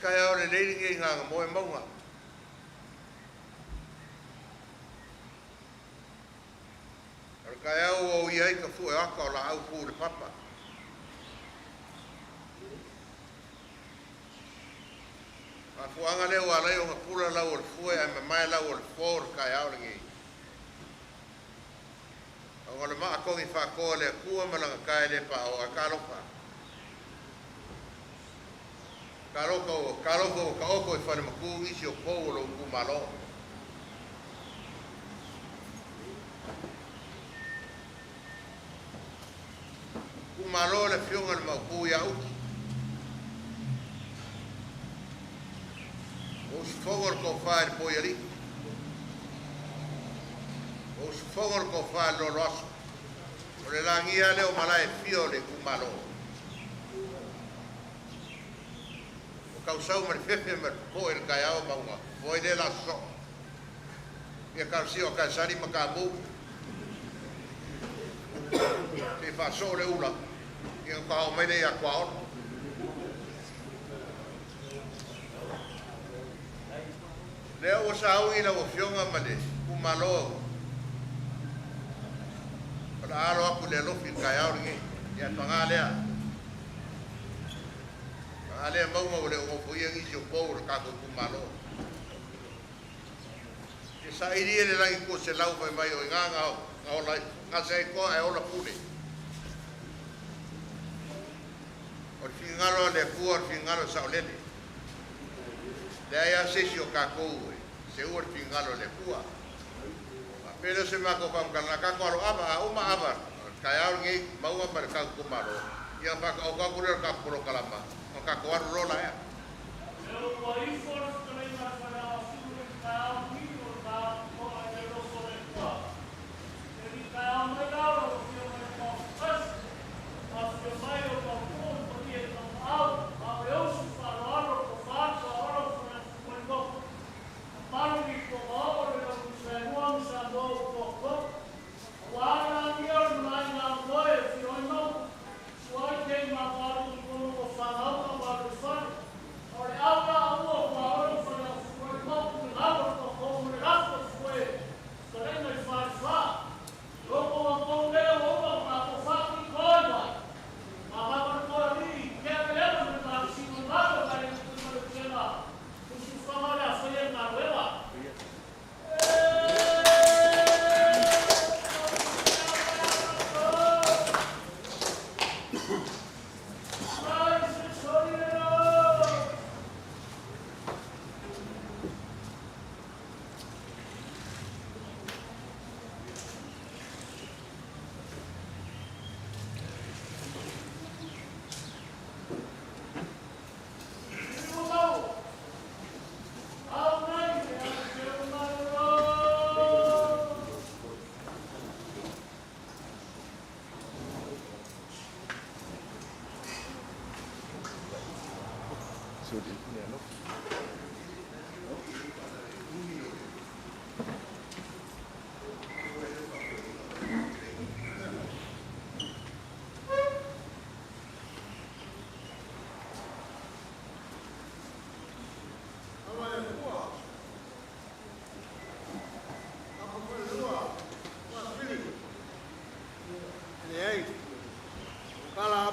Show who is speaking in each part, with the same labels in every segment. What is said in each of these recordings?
Speaker 1: Kaya o le leiri ngā ngā moe maunga. O le kaya o ia i ka fue aka o la au pū le papa. A fuanga leo a lei o ngā pula lau o le fue ai mamae lau o le fō o le kaya o le ngei. O ngā le maa kongi whakoa le akua malanga kai le pa o a kalofa. Kaloko o ka oko i whare maku isi o pou o lo uku malo. Ku malo le fionga le mauku ia uki. O usufongo le kōwha le poi ali. O usufongo le kōwha le lolo aso. O le langia leo malae fio le ku malo. Kausau ma le fefe ma le poe le kaiao maunga. Foi le la so. Ia kausio o kaisari ma ka mou. Te whaso le ula. Ia ka hao mai le ia kwa ono. Lea ua saungi lau afioga ma le kumalo. O la alo aku le alofi le kaiao lenei. Ia pagā lea. A lea maunga o le o ia ngisi o pou le kako kumalo. E sa iri le langi ko se lau mai mai o ngā ngā ola ngā se koa e ola pule. O le fingalo le pua o le fingalo sa o lele. Le aia sesi o kākou e se ua le fingalo le pua. A pele se mako whamkana kako alo ava a uma ava. Kai au ngi maunga ma le kako kumalo. Ia whaka o kako le kako polo kalama. O kako aru lola ea.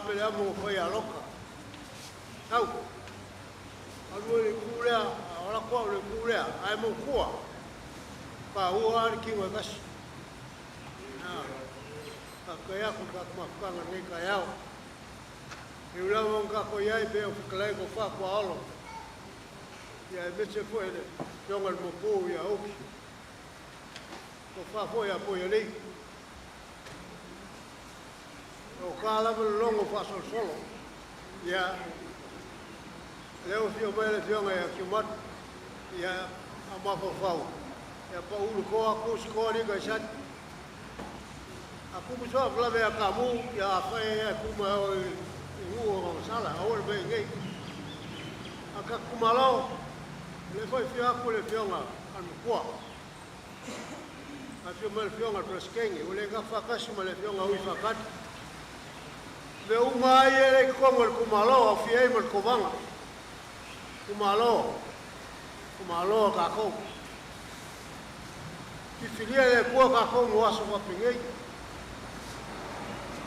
Speaker 2: Pele amo foi a loka. Tau. Alu le kulea, ola koa le kulea, ai mo kua. Pa ua ari ki wa kasi. Ka kaya ku ka mafukanga nei ka yao. E ula mo ka ko iai pe o fukalai ko fa kwa olo. Ia e mese foi le fionga le mopu ia uki. Ko fa foi a po ia lei. Faigata lava le logo faasolosolo. Ia, lea ua afio mai le Afioga ia Tiumatu, ia, a mafaufau, ia pau le koa, ku se koa ni kai sat. A ku so la ve ka mu, ia a fa e ku ma o i ngu o sala, a o le be ngai. A ka kumalo, le foi fia aku le fionga al mkua. A fio mai le fionga al preskenge, o le ka whakasi ma le fionga ui whakati. Me uma ai e le kongo le kumalo, au fia ma le kovanga. Kumalo, kumalo kākou. Fifilia le kua kākou mo aso wapengei.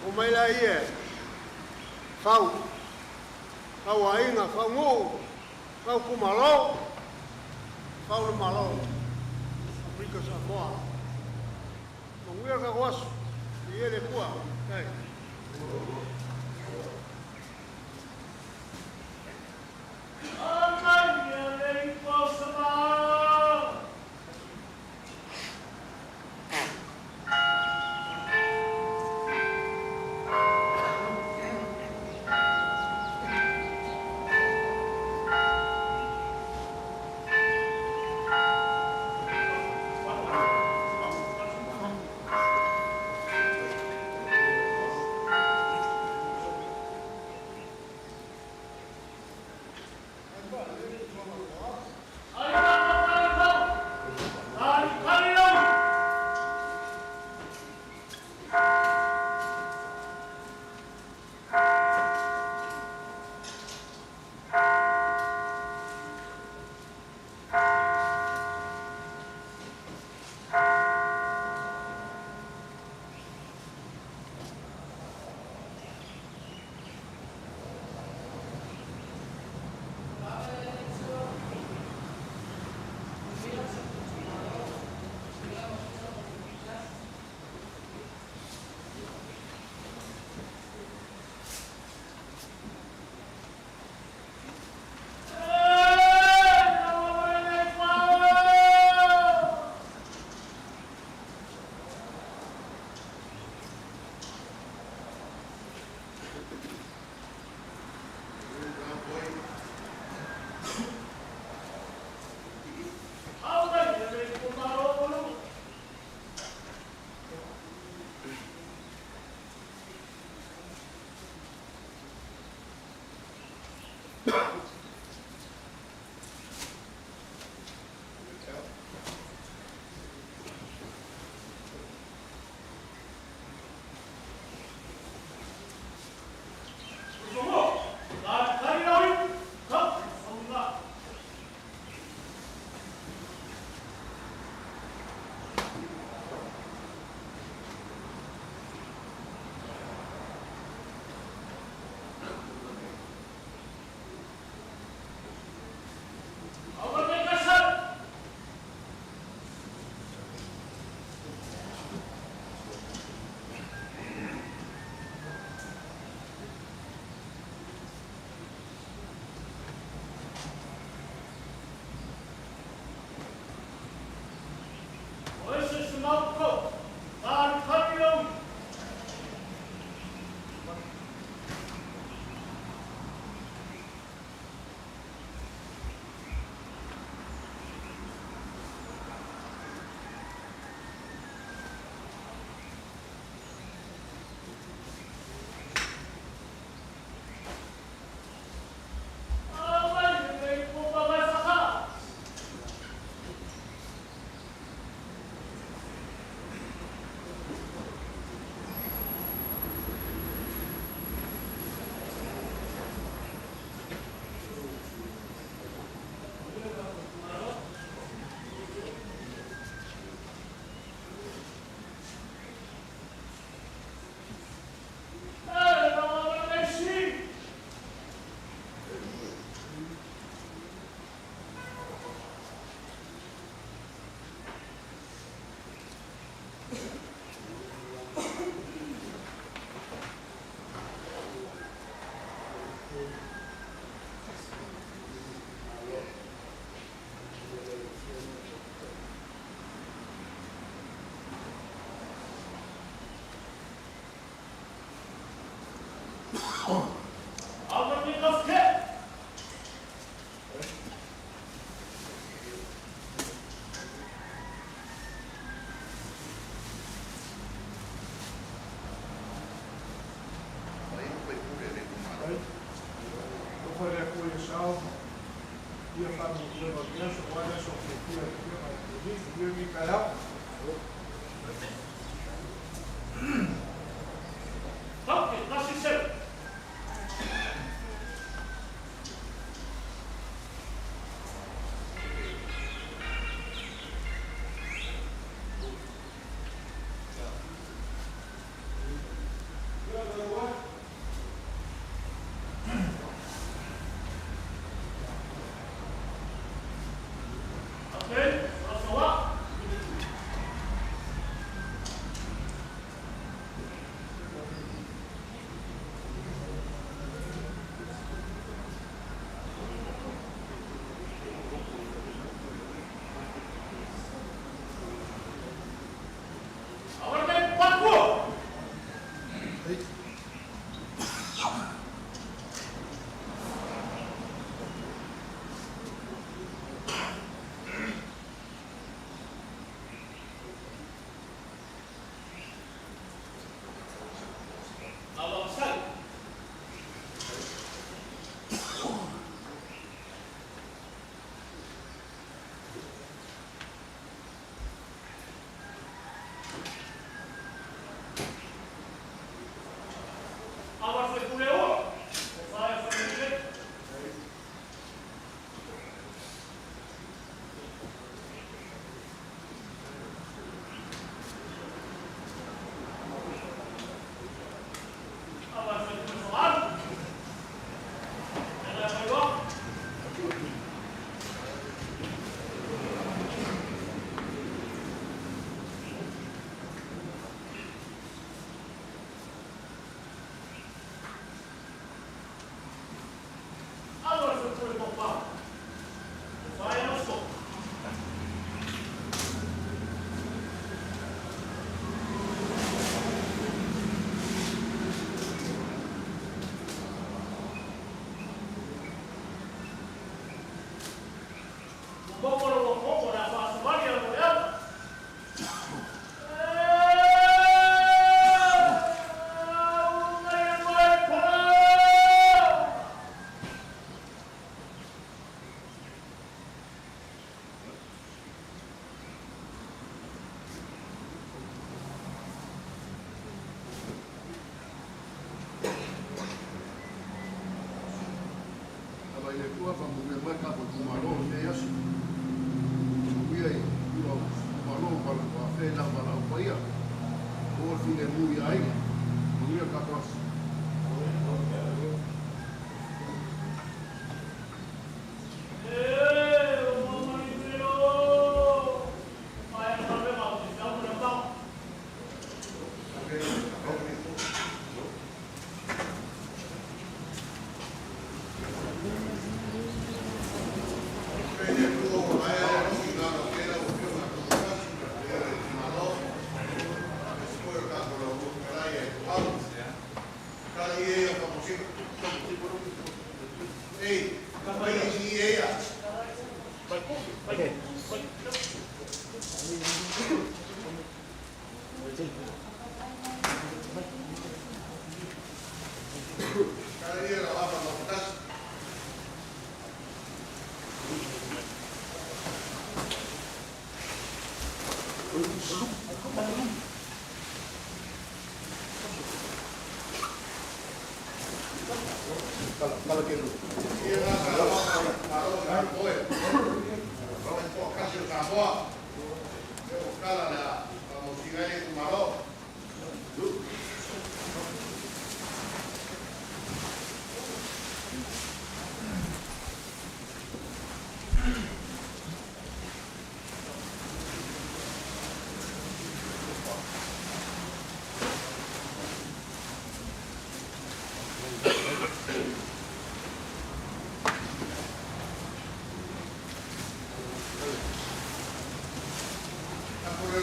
Speaker 2: O mai la ia, fau, fau ainga, fau ngū, fau kumalo, fau le malo. Afrika Samoa. Manguia ka aso, i le kua. Kai.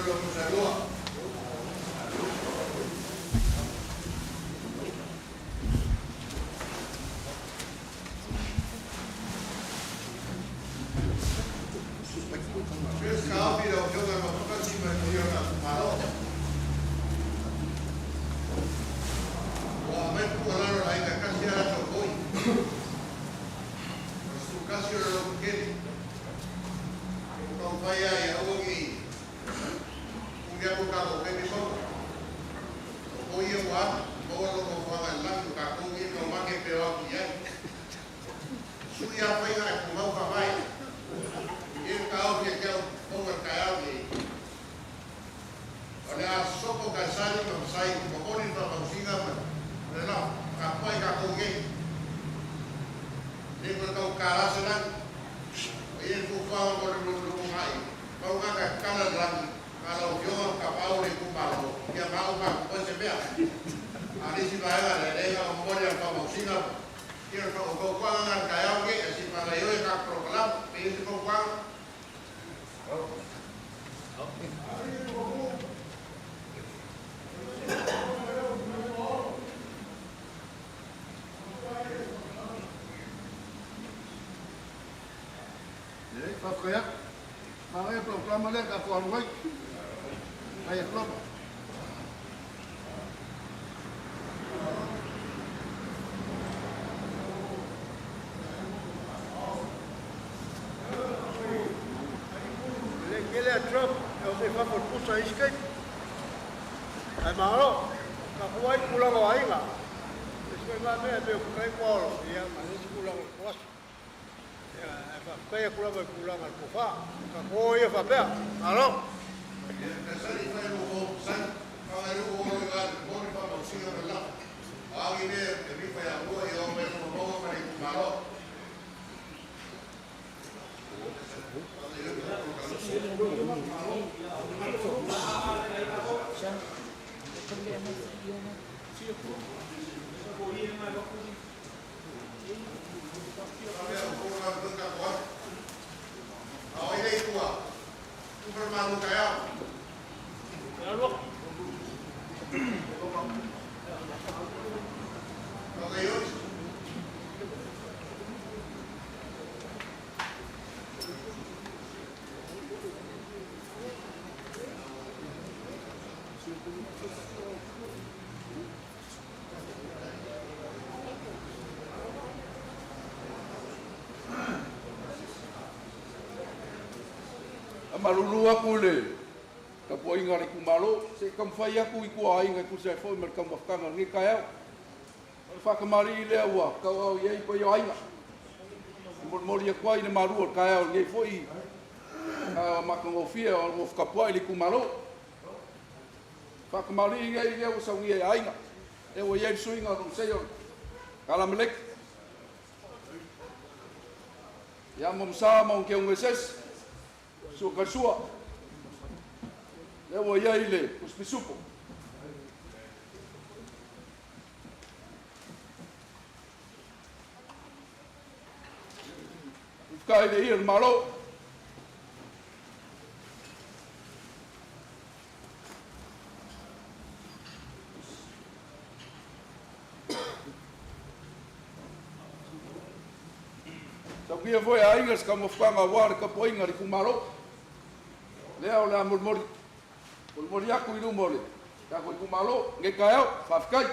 Speaker 1: Lo Mai tuualalo i aiga e tasi a latou foi. O le tutasi o le lototele. E taumafai lava ia aua ne i umi atu le tatou taimi maua. O foi ia ua alu, maua lona nofoaga i le lagi, o tatou nei e taumate pe o atu i ai. Sui lava faiga ae tumau faavae. E i ai le taofi ia te au maua i le taeao lenei, o le a sopo Kaisari ma masai, momoli le faamausiga ma le lafo, tapuai tatou nei. E le toe tau tala se lagi. Ua i ai le fuafuaga mo le lumanai, pau lena na tatala le lagi, na o lau Afioga ma Tapaau o le itumalo, ia ma au ma se mea. A o le isi vaega, e leai na o momoli lava le faamausiga ma ia o fautuaga na i le taeao lenei, ae se i faagaoioi a tatou polokalame. Pe i ai se fautuaga?
Speaker 2: Leai, faafetai atu. Manaia le polokalama lea tatou alu ai. Faafetai atu lava. E le tele a Trump e o mai fafo i le pusa i isi taimi. Ae malo, tatou ai tulaga o aiga. E ese foi na mea e pei o fetalai Olo ia ma le isi tulaga o le Poaso. Ia, ae faafetai atu lava i tulaga o le tofa. Tatou o ia faapea. Malo.
Speaker 1: Ia, Kaisari fai lou fai, faga i lou olo i le momoli faamausiga ma le lafo. O a ni mea e mifa ia lua, ia o mai luma maua ma le itumalo. A o ai le i tua? Tufa le malu taeao. Faga i
Speaker 3: Malulu aku i le tapuaiga a le itumalo, se i taumafai atu i tua o aiga e tusa ai foi ma le taumafataga o lenei taeao. O le faatamalii lea ua tauaao i ai paia o aiga, e molimoli atu ai le malu o le taeao i lenei foi taeao matagofie o lo o tapuai le itumalo. Faatamalii nei lea ua saunia e aiga, lea ua i ai le suiga o lou seia o Alameleki. Ia ma masa ma onke esese, sua kalsua, lea ua i ai le usipisupo. Ufika ile ia le malo. Saunia foi a aiga se taumafataga aua le tapuaiga a le itumalo. Lea o le a molimoli, molimoli atu i luma o le tatou itumalo lenei taeao. Faafetai.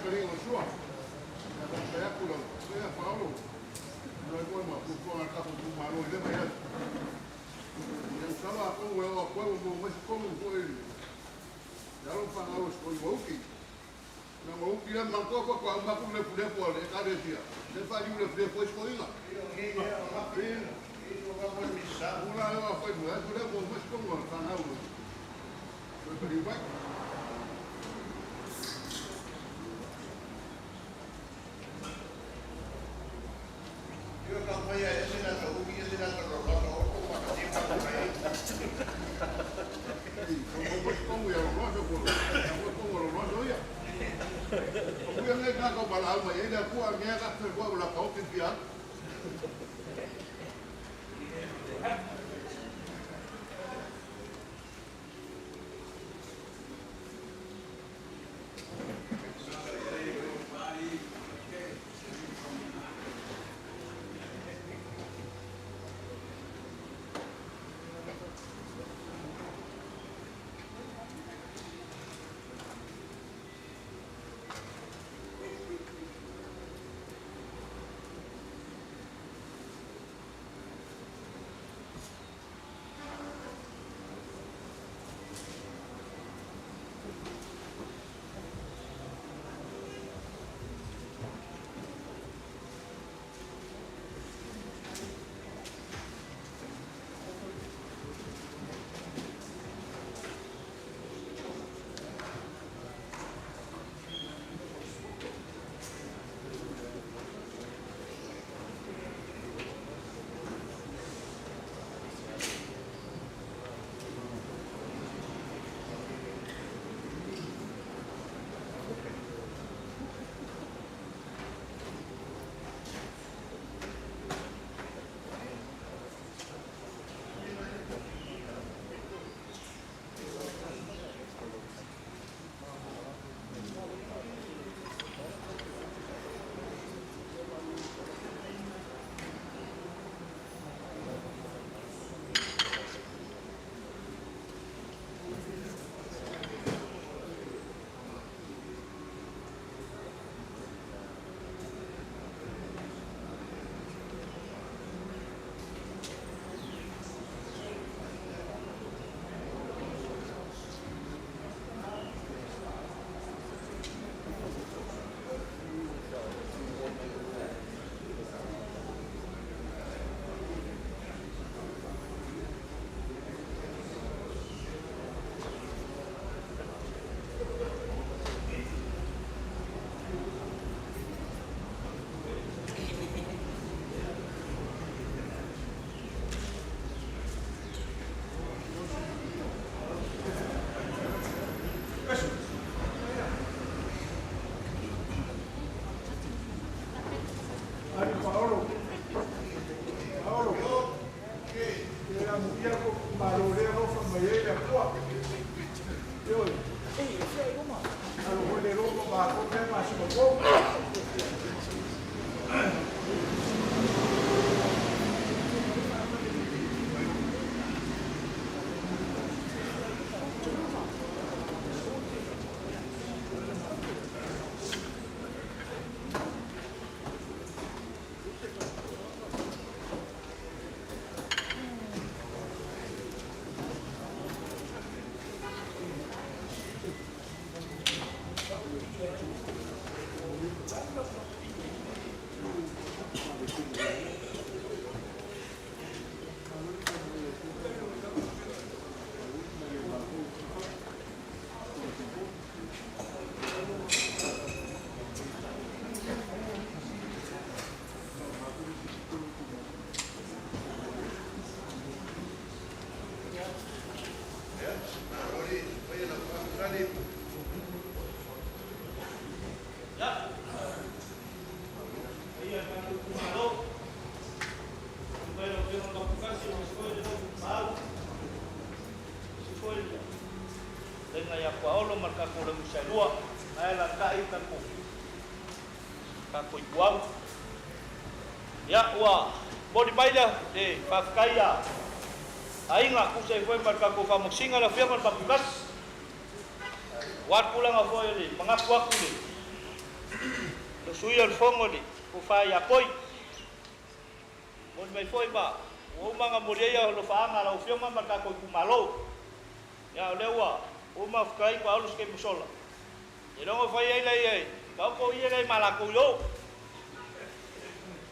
Speaker 4: fetalaiga o le Sua. Ia faafetai atu i lau fetalaiga Faaolo ona ai foi ma fuafuaga a le tatou itumalo i lea vaiaso. Ia masalo atonu e oo atu ai ua maua mai se tonu foi i le alo ma fanau a si toeaina Uti. Leaga o Uti lea manatua faatoa uma atu le lefulefu a le Ekalesia, lea e faaliu lefulefu ai si toeaina. Aua la e oo atu ai i le vaiaso lea maua mai se tonu a le fanau e toe taliu mai. Ua maua mai se tonu ia Loloaso po o le tonu a Loloaso ia. Amuia lenei tagata ua valaau mai ai le Atua, anea ta te feluai ua lata oti le fia alu.
Speaker 5: Ari Paolo, Paolo, e amuia ko malo le alofa mai ai le Atua. Ioe. Alo foi le loto ma ko te ma se ko.
Speaker 6: Lenga ia Paolo ma le tatou lauisailua, ae alaalatai tatou tatou ituau. Ia ua momoli mai le faafetai a aiga tusa ai foi ma le tatou faamasina le Afioga i le Papukasi. Aua le tulaga foi o le manatu atu i le Le suia o le fono le tofa ia Poi. Momoli mai foi ma ua uma ona momoli ai alofaaga a lau Afioga ma le tatou itumalo. Ia o lea ua uma ona fetalai ua alu se taimi ua sola, seiloga ua fai ai lea i taoto ia lea ma latou i o.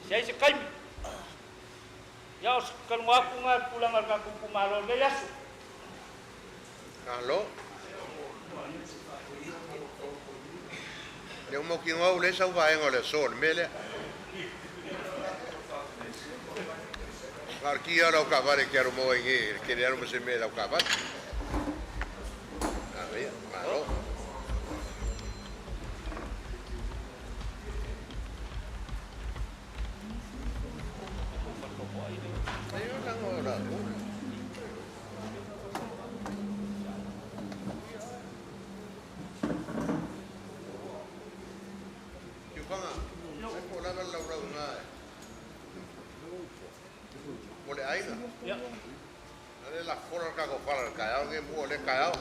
Speaker 6: Se ai se taimi. Ia o se talanoa atu lena i le tulaga o le tatou itumalo i lenei aso.
Speaker 1: Malo. Le uma mautinoa ua leai sau vaega o le aso o le mea lea. Na o le ki lava o lau taavale e te alu maua ai nei, e te le alu ma se mea i lau taavale. Manaia, malo. Tiufaga, ai po o lava le laulau i ina mo le aiga. A lea o le a fofola le tatou fala i le taeao lenei, mua o lea taeao.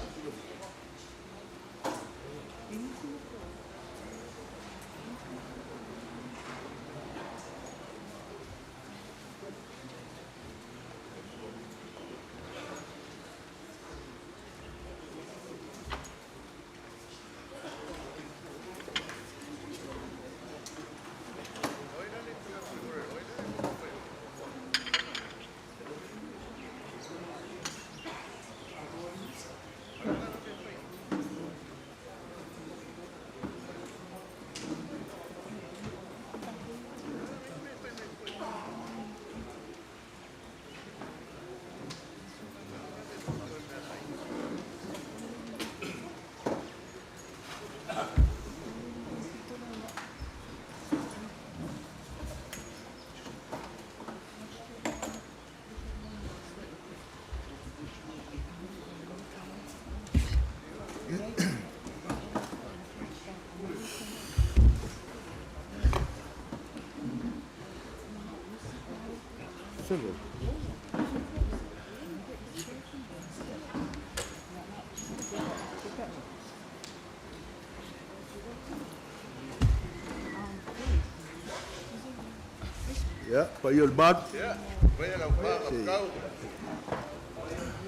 Speaker 4: Ia, paia o le malu.
Speaker 1: Ia, paia lau pa kau.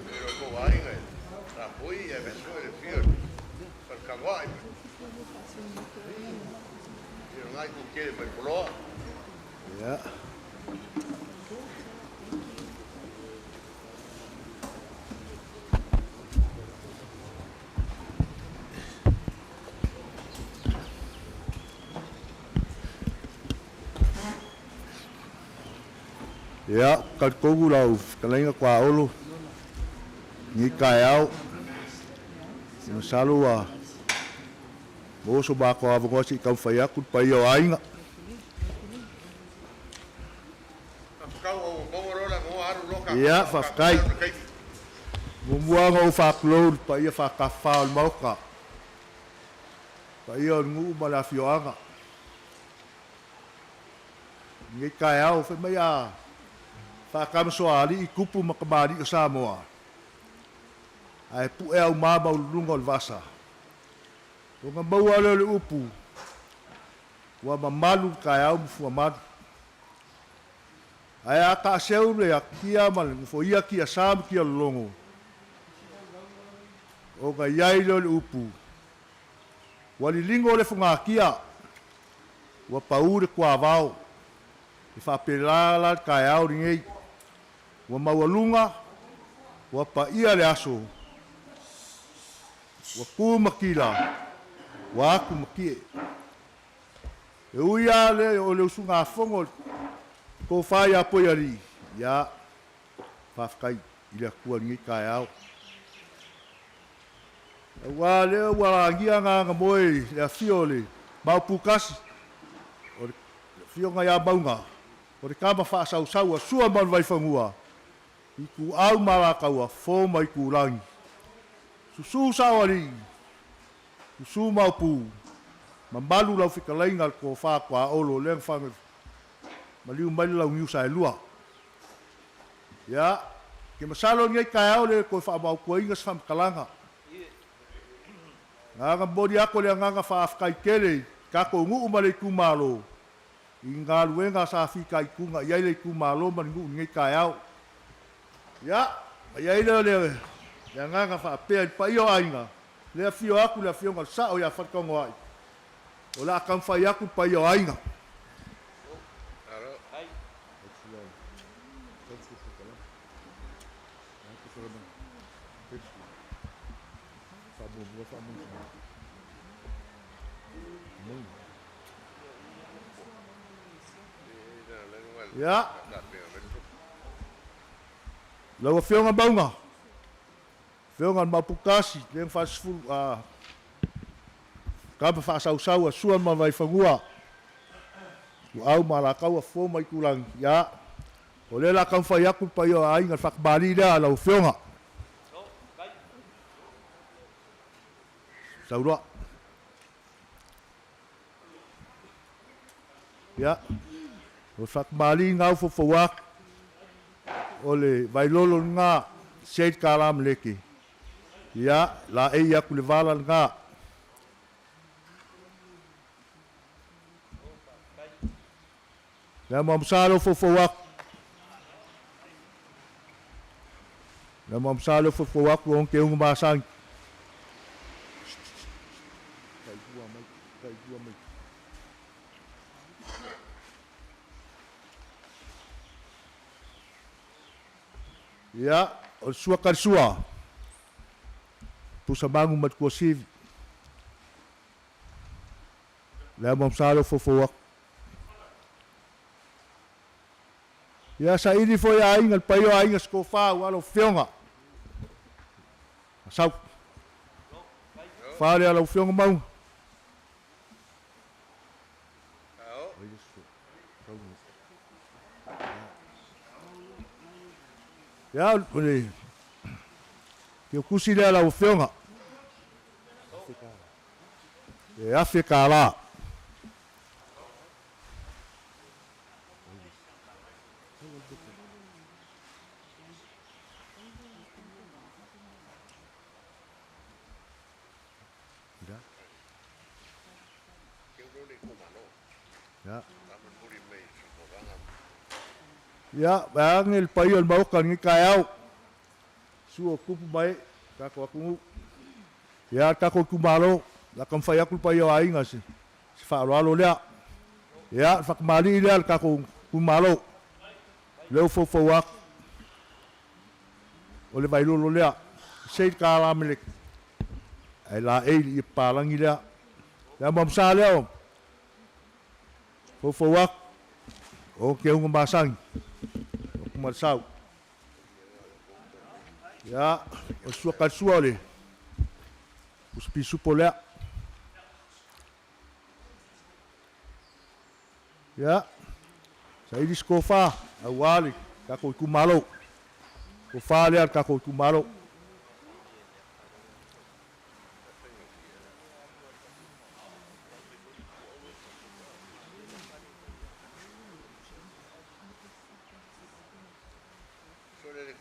Speaker 1: E lo ko aiga e tapui e me sue le fio falekagoai. Ia ngai ku kele mai poloa.
Speaker 4: Ia. Ia, talitonu lau fetalaiga Tuaolo i lenei taeao, ia masalo ua maua so matou avanoa se i taumafai atu le paia o aiga. Ia, faafetai. Muamua ona ou faatulou i le paia faatafafa o le Maota, paia o le nuu ma le afioaga. I lenei taeao, fai mai a faatamasoalii tupu ma tamalii o Samoa, ae pue auma maualuluga o le vasa, ona maua lea o le upu, ua mamalu le taeao ma fuamalu. Ae a taaseu le atia ma le nofoia tiasa ma tialologo, ona i ai lea o le upu, ua liligo le fogatia, ua pau le tuavao. E faapela la le taeao lenei, ua maualuga, ua paia le aso, ua tu matila, ua atu matie. E ui lava le o le usugafono le tofa ia Poialii, ia, faafetai i le Atua i lenei taeao. Aua lea ua lagia agaga-moe i le afio o le Maoputasi, o le afioga ia Mauga, o le tama faasausau a Sua ma le Vaifanua, Ituau ma Alataua, Fo ma Itulagi. Susu Saoalii, susu Maopu, mamalu lau fetalaiga le tofa Tuaolo lea na maliu mai le launiu saelua. Ia, ke masalo i lenei taeao le toe faamautuaina se faamatalaga. Agaga momoli atu le agaga faafetai tele i
Speaker 5: tatou nuu ma le itumalo i galuega sa fitaituga i ai le itumalo ma le nuu i lenei taeao. Ia, ona i ai lea o le agaga faapea i le paia o aiga, lea e afio atu le Afioga i le Sao ia Faletanoai, o le a taumafai atu le paia o aiga. Ia, lau Afioga Mauga, Afioga i le Maoputasi, le na faasefulu, a kama faasausau a Sua ma Vaifanua, Ituau ma Alataua, Fofo ma Aitulagi, ia, o lea o le a taumafai atu le paia o aiga i le faatamalii lea a lau Afioga. Sauloa. Ia, o le faatamalii lena ua foufou atu, o le vailolo lena, Said Kalamaleke, ia, laei atu le vala lena. Le amuamusa lea ua foufou atu. Le amuamusa lea ua foufou atu o Onokeuga Masani. Ia, o le sua talisua, pusa manu ma le tuasivi. Le amuamusa lea ua foufou atu. Ia saili foi aiga, le paia o aiga se tofa aua lau Afioga. Sau. Fa lea lau Afioga Mauga. Ia, o le tusi lea lau Afioga. E $1,000. Ia, vaeane le paia o le Maota i lenei taeao, susu o tupu ma ee, tatou atunuu. Ia, le tatou itumalo, o le a taumafai atu le paia o aiga i se faaaloalo lea. Ia, le faatamalii lea a le tatou itumalo, lea ua foufou atu, o le vailolo lea, sei le kalameleke, ae laei le ie papalagi lea. Le amuamusa lea o foufou atu, o Keuga Masagi, o Kumalesau. Ia, o le sua talisua o le uso pisupo lea. Ia, saili se tofa aua le tatou itumalo. Tofa lea a le tatou itumalo.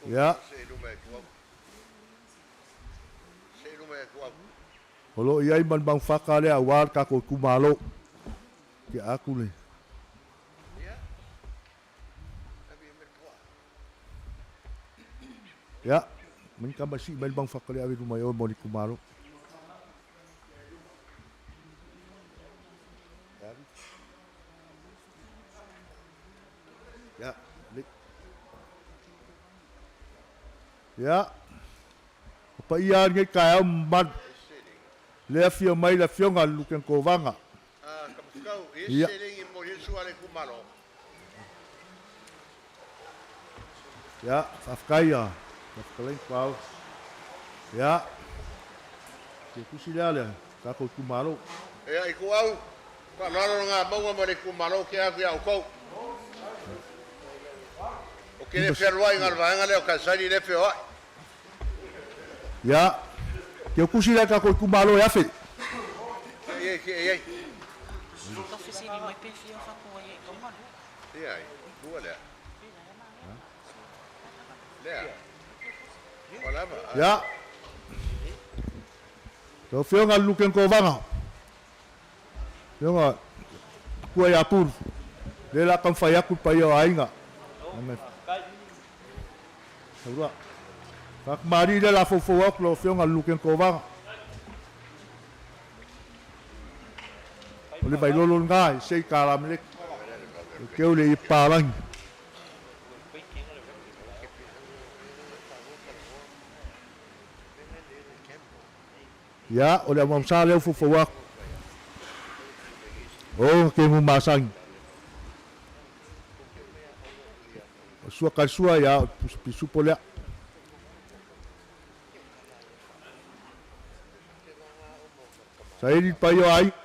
Speaker 5: Ia. O lo o i ai ma le maufaka lea aua le tatou itumalo. Tia atu le. Ia, mai ni tama e sii mai le maufaka lea ave i luma i oe mo le itumalo. Ia, lei. Ia, o paia lava lenei taeao mamalu. Lea afio mai le Afioga i le Lutena Kovana. Ia. Ia, faafetai a Fetalaiga Paolo. Ia, se tusi lea le tatou itumalo.
Speaker 1: Ia, Ituau, faaaloalo lena mauga ma le itumalo ke atu ia outou. Ou te le fealuai na o le vaega lea o Kaisari lea e feoai.
Speaker 5: Ia, ke tusi lea tatou itumalo e afe.
Speaker 1: Ia, ia, ia.
Speaker 5: Ia, lau Afioga i le Lutena Kovana, Afioga Matua ia Pulu, lea o le a taumafai atu le paia o aiga. Taurua. Faatamalii lea o le a foufou atu lau Afioga i le Lutena Kovana. O le Vailolo lena e sei kalameleki. E keu le ie palagi. Ia, o le amuamusa lea ua foufou atu. O na kemu masani. O sua kalisua, ia, o pisupo lea. Saili le paia o aiga.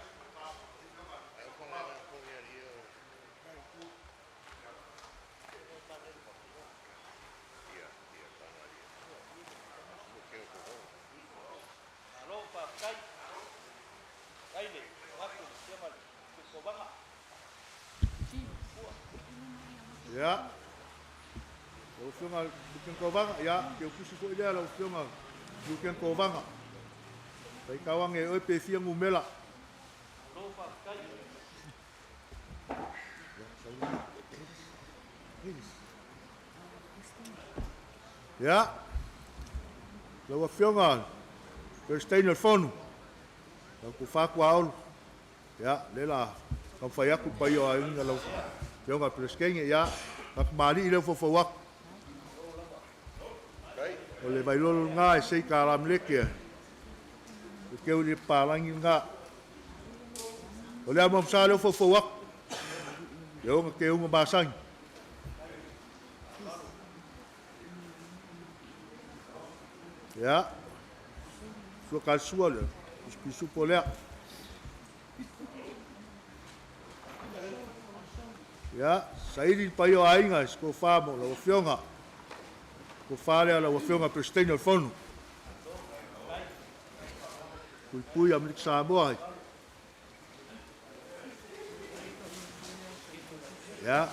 Speaker 5: Ia, lau Afioga Lutena Kovana, ia, keukusi foi lea lau Afioga Lutena Kovana. Faitau ane e oe pe fia numera. Ia, lau Afioga Peresetene o le Fono, lau Tofa Tuaolo, ia, lea o le a taumafai atu le paia o aiga lau Afioga i le Peresetene, ia, faatamalii lea ua foufou atu. O le Vailolo lena e sei kalameleke e keu i le papalagi lena. O le amuamusa lea ua foufou atu, e ona teuga masani. Ia, sua kalisua lea, pisupisupo lea. Ia, saili le paia o aiga i se tofa mo lau Afioga. Tofa lea lau Afioga Peresetene o le Fono. Puipui Amerika Samoa. Ia.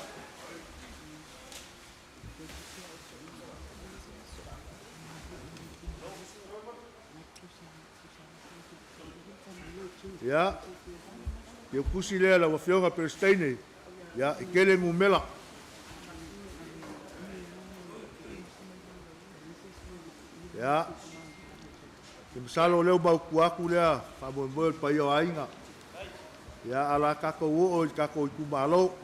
Speaker 5: Ia, ia pusi lea lau Afioga Peresetene, ia, e tele numera. Ia, te masalo o lea ua mautu atu lea faamoemoe o le paia o aiga. Ia, a o le a tatou oo i le tatou itumalo.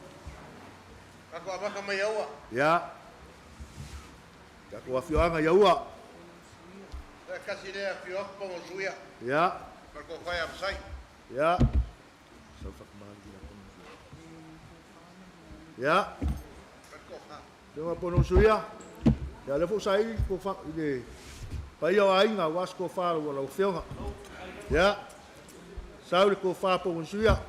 Speaker 1: Tatou amata mai aua.
Speaker 5: Ia, tatou afioaga i Aua.
Speaker 1: E tasi lea afio atu Pogosuia.
Speaker 5: Ia.
Speaker 1: Ma le tofa ia Masai.
Speaker 5: Ia. Ia. Afioga Pogosuia. Ia, lea foi ua saili i le paia o aiga aua se tofa a lau Afioga. Ia. Sau le tofa Pogosuia.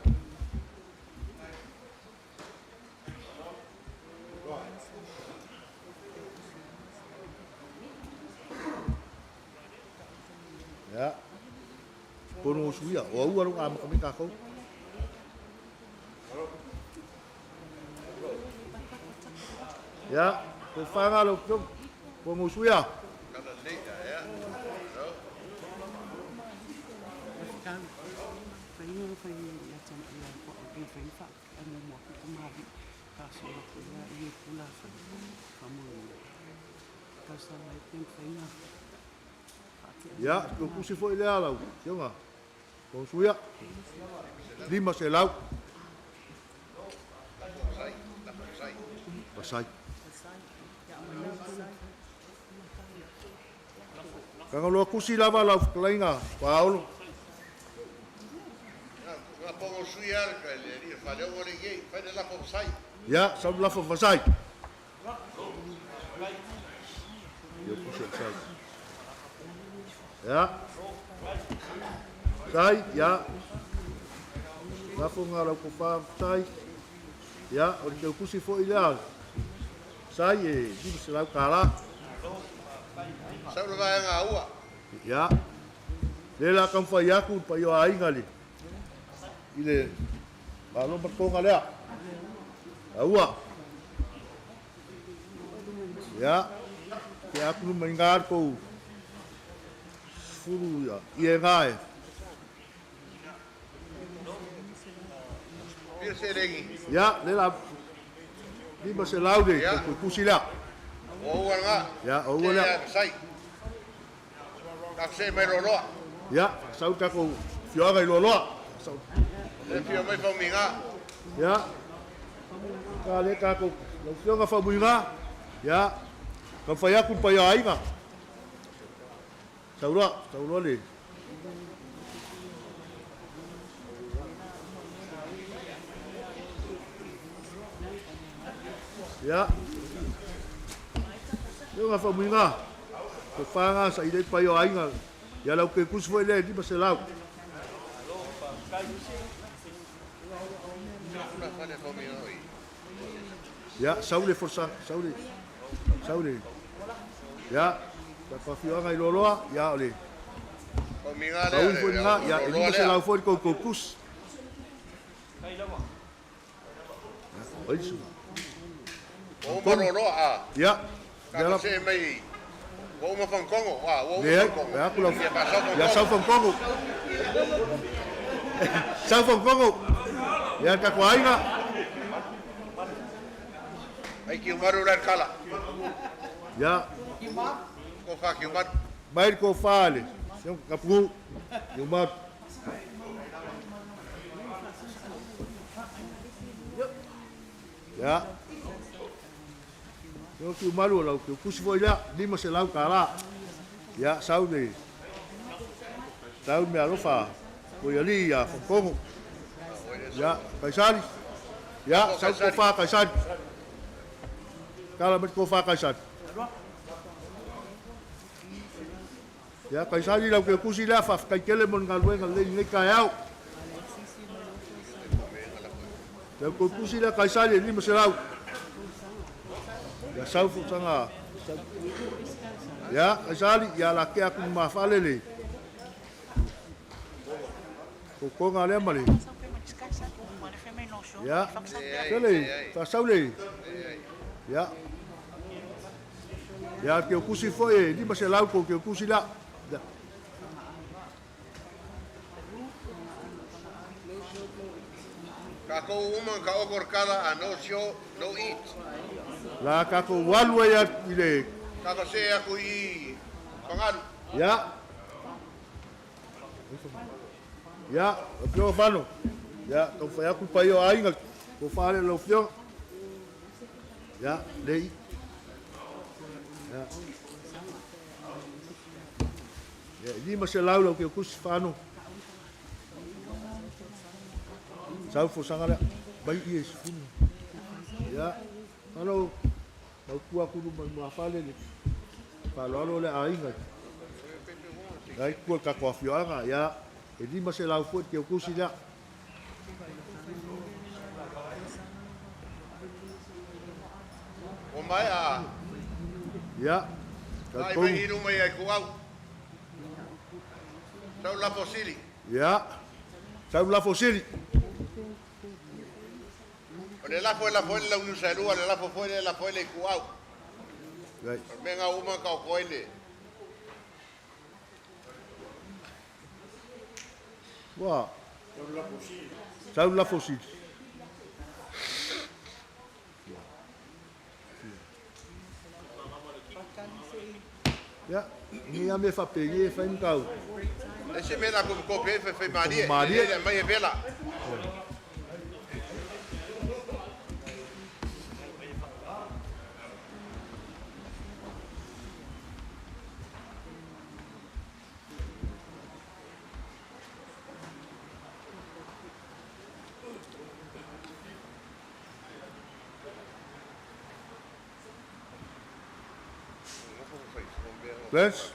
Speaker 5: Ia. Pono usuia. O aua lo amata mai tatou. Ia, tofaga lau afioga. Pono usuia. Ia, ua tusi foi lea lau Afioga Pono Suia, 500. Pasai. Tagaloa tusi lava lau fetalaiga Paolo. Ia, sau le lafo fasai. Ia, pusi o sai. Ia. Sai, ia. Lafo ngā lau kofa sai. Ia, o le teukusi foi lea. Sai e 500 tala.
Speaker 1: Sau le vaega aua.
Speaker 5: Ia. Le la taumafai atu le paia o aiga le i le Malo ma le toga lea. Aua. Ia. Ke atu luma i ngā kou sefulu ia, ia e ngā e.
Speaker 1: Fia selegi.
Speaker 4: Ia, le la 500 le koukou lea.
Speaker 1: O ua lena.
Speaker 4: Ia, o ua lea.
Speaker 1: Sai. Tatou see mai loaloa.
Speaker 4: Ia, sau tatou fioaga i loaloa. Sau.
Speaker 1: Le fia mai Faumiga.
Speaker 4: Ia, ka le tatou lau fioga Faumiga. Ia, taumafai atu le paia o aiga. Sau loa, sau loa le. Ia, fioga Faumiga. Ko whanga sa i le paia o aiga. Ia lau ke kusi foi le 500. Ia, sau le forsa, sau le, sau le. Ia, ta pawhioanga i loaloa, ia o le.
Speaker 1: Faumiga
Speaker 4: Sau
Speaker 1: lea.
Speaker 4: foi ngā, ia, e 500 foi le koukou kusi. Oi su.
Speaker 1: O uma loaloa a.
Speaker 4: Ia, ia la.
Speaker 1: Tatou see mai. Ua uma Fagakongo. A, ua uma
Speaker 4: Leai,
Speaker 1: Fagakongo.
Speaker 4: ia aku lau.
Speaker 1: Ia faasau
Speaker 4: Ia sau
Speaker 1: Fagakongo.
Speaker 4: Fagakongo. Sau Fagakongo. Ia tatou aiga.
Speaker 1: Ai Kiumaru la kala.
Speaker 4: Ia,
Speaker 1: Ko wha Kiumaru.
Speaker 4: mai le kofā le. Sio kapungu. Kiumaru. Ia. Sio Kiumaru o lau ke kusi foi lea, 500 kālā. Ia, sau le. Sau me alofa. Ko ia li ia Fagakongo. Ia, Kaisari. Ia, sau kofā Kaisari. Kala mai kofā Kaisari. Ia, Kaisari lau ke kusi lea, faafetai tele mo le galuega lelei lenei taeao. Lau ke kusi lea Kaisari e 500. Ia sau futaga. Ia, Kaisari, ia la ke aku mafale le. Kokonga lea ma le. Ia, tele, faasau le. Ia. Ia, ke kusi foi e 500 ko ke kusi lea. Ia.
Speaker 1: Tatou uma ka oko kala a no show, no eat.
Speaker 4: La tatou alu ai i le.
Speaker 1: Tatou see aku i Fagalu.
Speaker 4: Ia. Ia, o pio fano. Ia, taumafai atu le paia o aiga. Ko whaare lau fioga. Ia, le i. Ia. Ia, e 500 lau ke kusi whano. Sau fosaga lea. Mai i e sifunu. Ia, whano, mau kua kuru mai muafale le. Whaloalo le aiga. Ai kua tatou afioaga, ia, e 500 foi ke kusi lea.
Speaker 1: O mai a.
Speaker 4: Ia,
Speaker 1: Tai
Speaker 4: tatou.
Speaker 1: mai iru mai ai ku au. Sau la fosili.
Speaker 4: Ia, sau la fosili.
Speaker 1: O le lafo e lafo ele lau nusa lua, le lafo foi le lafo ele i ku au.
Speaker 4: Ai.
Speaker 1: O le mea uma ka o koe le.
Speaker 4: Ua. Sau la fosili. Ia, ni a me whapegi e whai mkau.
Speaker 1: E se mea la ku ko pe fe fe marie.
Speaker 4: Marie.
Speaker 1: Le mai e vela.
Speaker 4: Clarence?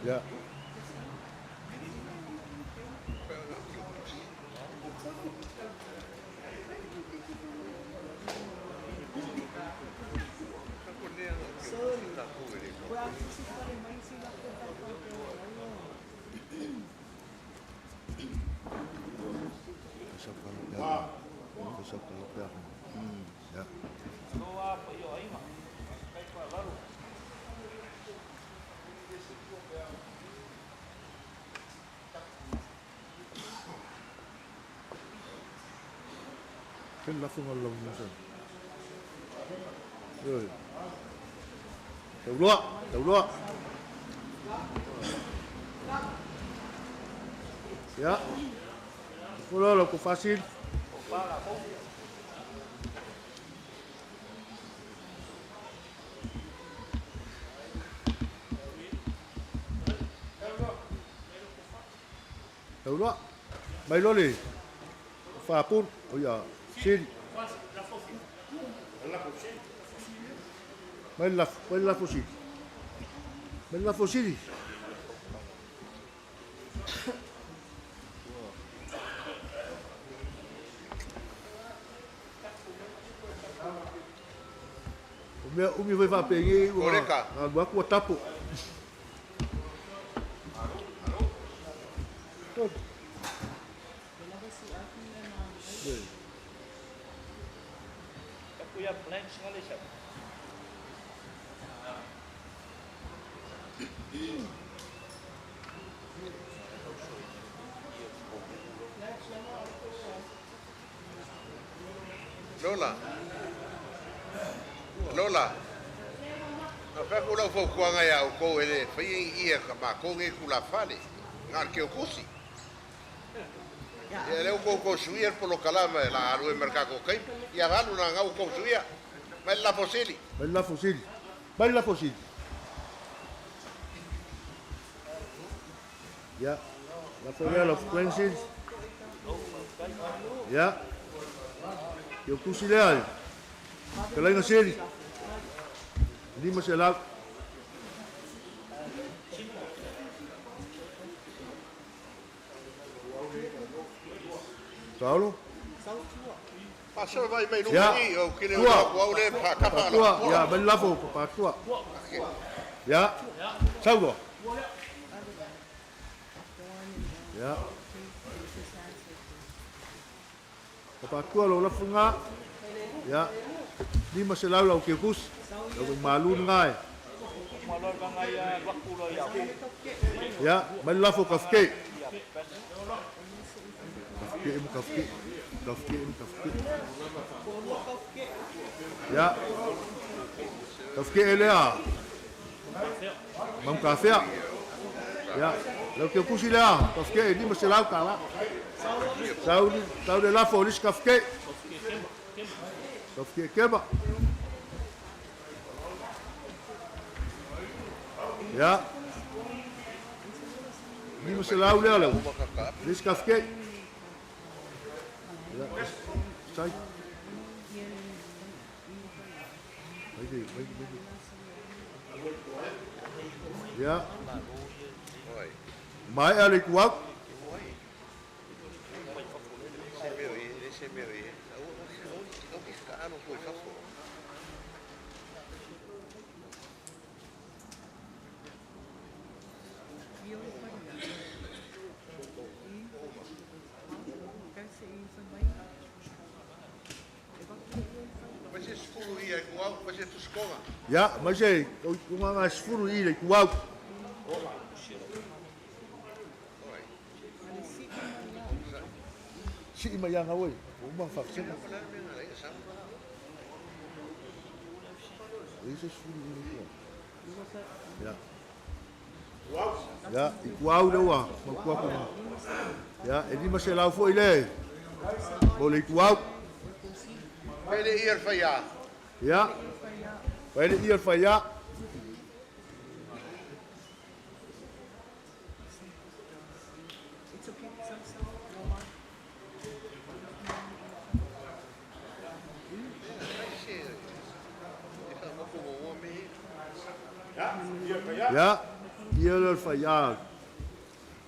Speaker 4: Ia. Ia. Fai le lafoga a le launiu. Ioe. Tauloa, tauloa. Ia. Fola lau tofa sili. Tauloa. Mai loa le tofa pulu. O ia sili. Mai le lafo, mai le lafo sili. Mai le lafo sili. O mea umi foi faapenei ua
Speaker 1: Koleka.
Speaker 4: alu atu ua tapo. Tolu.
Speaker 6: Aku ia plans ngale sa.
Speaker 1: Lola. Lola. Na fai ku lau fautuaga iā outou e lē faia i ia ka makou nei tulafale na o le keukusi. Ia lea ua toutou suia le polokalama e la alu ai ma le tatou taimi. Ia alu la na ua tou suia. Mai le lafo sili.
Speaker 4: Mai le lafo sili. Mai le lafo sili. Ia, lafo lea lau fetalaiga Sili. Ia, keukusi lea le fetalaiga Sili. 500. Paolo?
Speaker 1: Faasolo mai mai
Speaker 4: Ia,
Speaker 1: luma i, ou te le
Speaker 4: tua.
Speaker 1: o au le faakafa ala
Speaker 4: Patua,
Speaker 1: pola.
Speaker 4: ia, mai le lafo papatua. Ia, sau loa. Ia. Papatua lou lafoga. Ia, 500 lau keukusi. Lau malu lena e. Ia, mai le lafo kafeke. Kafeke ma kafeke. Kafeke ma kafeke. Ia, kafeke e lea. Mamukafea. Ia, lau keukusi lea, kafeke e 500 tala. Sau, sau le lafo o le isi kafeke. Kafeke kema. Ia, 500 lea lau. Le isi kafeke. Ia, sai. Mai le, mai le, mai le. Ia, maea le ituau.
Speaker 1: Se mea o i, se mea o i. Au ki kaano ko i fafo. Mai se 10 ia i kuau, mai se tusikoga.
Speaker 4: Ia, mai se ugaga 10 i le ituau. Sii mai aga oe, ua uma ona faafesega. E i se 10 i le ituau. Ia. Ia, ituau le ua mautu atu ma. Ia, e 500 foi le mo le ituau.
Speaker 1: Fai le ia le faiā.
Speaker 4: Ia, fai le ia le faiā. Ia, ia le faiā.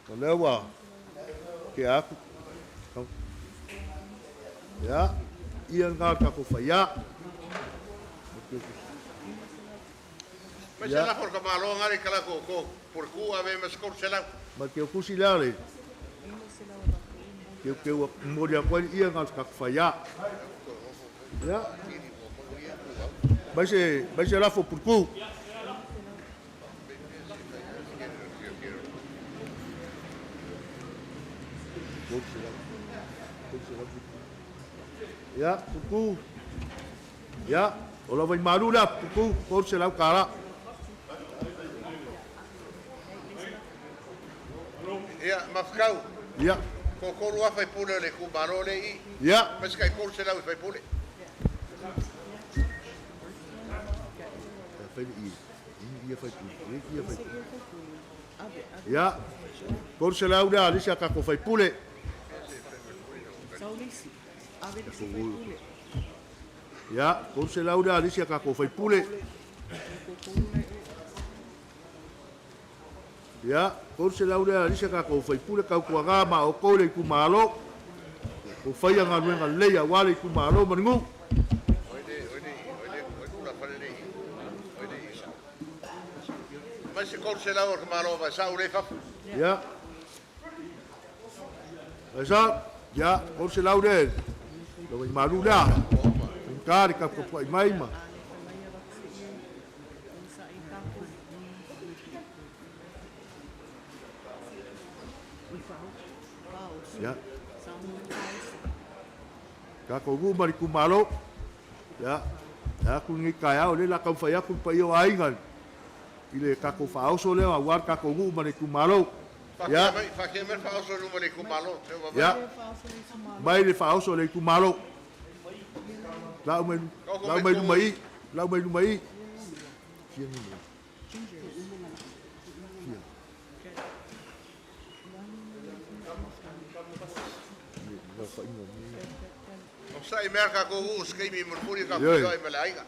Speaker 4: O lea ua tea atu. Ia, ia lena le tatou faiā.
Speaker 1: Mai se lafo le tamaloa ngale i kalako ko purku ave ma se 300.
Speaker 4: Ma keukusi lea le keukeu momoli atu ai le ia lena o le tatou faiā. Ia, mai se, mai se lafo puleku. 300. 370. Ia, Pupu. Ia, o lava i malu lea, Pupu, 300 tala.
Speaker 1: Ia, mafukau.
Speaker 4: Ia.
Speaker 1: Tolu afa i pule o le itumalo le i.
Speaker 4: Ia.
Speaker 1: Ma se kai 300 i faipule.
Speaker 4: Ia, 300 lea, alisi a kako faipule. Ia, 300 lea, alisi a kako faipule. Ia, 300 lea, alisi a kako faipule, kautuaga ma o kou le itumalo. O whaia ngā luenga leia wale itumalo maningu.
Speaker 1: Mai se 300 o le malo vai sa ule fafu.
Speaker 4: Ia. Ai sa, ia, 300 lea. Lo i malu lea. Ka ka ko mai ma. Ia. Ka ko gu mari ku malo. Ia. Ia ku ngi ka ia o le la ka whai aku pa i o ainga. I le ka ko whaoso lea a war ka ko gu mari ku malo. Ia.
Speaker 1: Whakia mai whaoso luma le itumalo.
Speaker 4: Ia. Mai le whaoso le ku malo. Lau mai luma i. Lau mai luma i. Fia ni mo. Fia.
Speaker 1: O sa i mea ka ko u skimi murpuri ka kuio i mele aiga.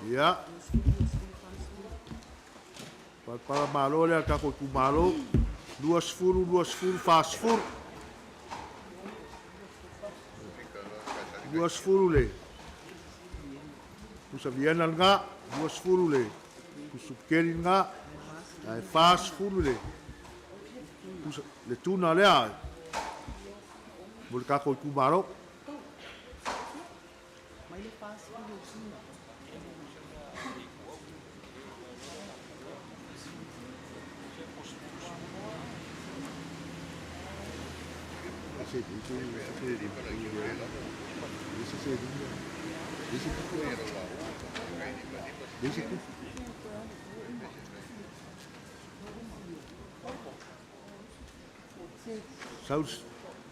Speaker 4: Ia. Palpala malo lea kako ku malo. 20, 20, 40. 20 le. Pusa viena nga, 20 le. Pusa keri nga, ai 40 le. Pusa le tuna lea. Mo le kako ku malo.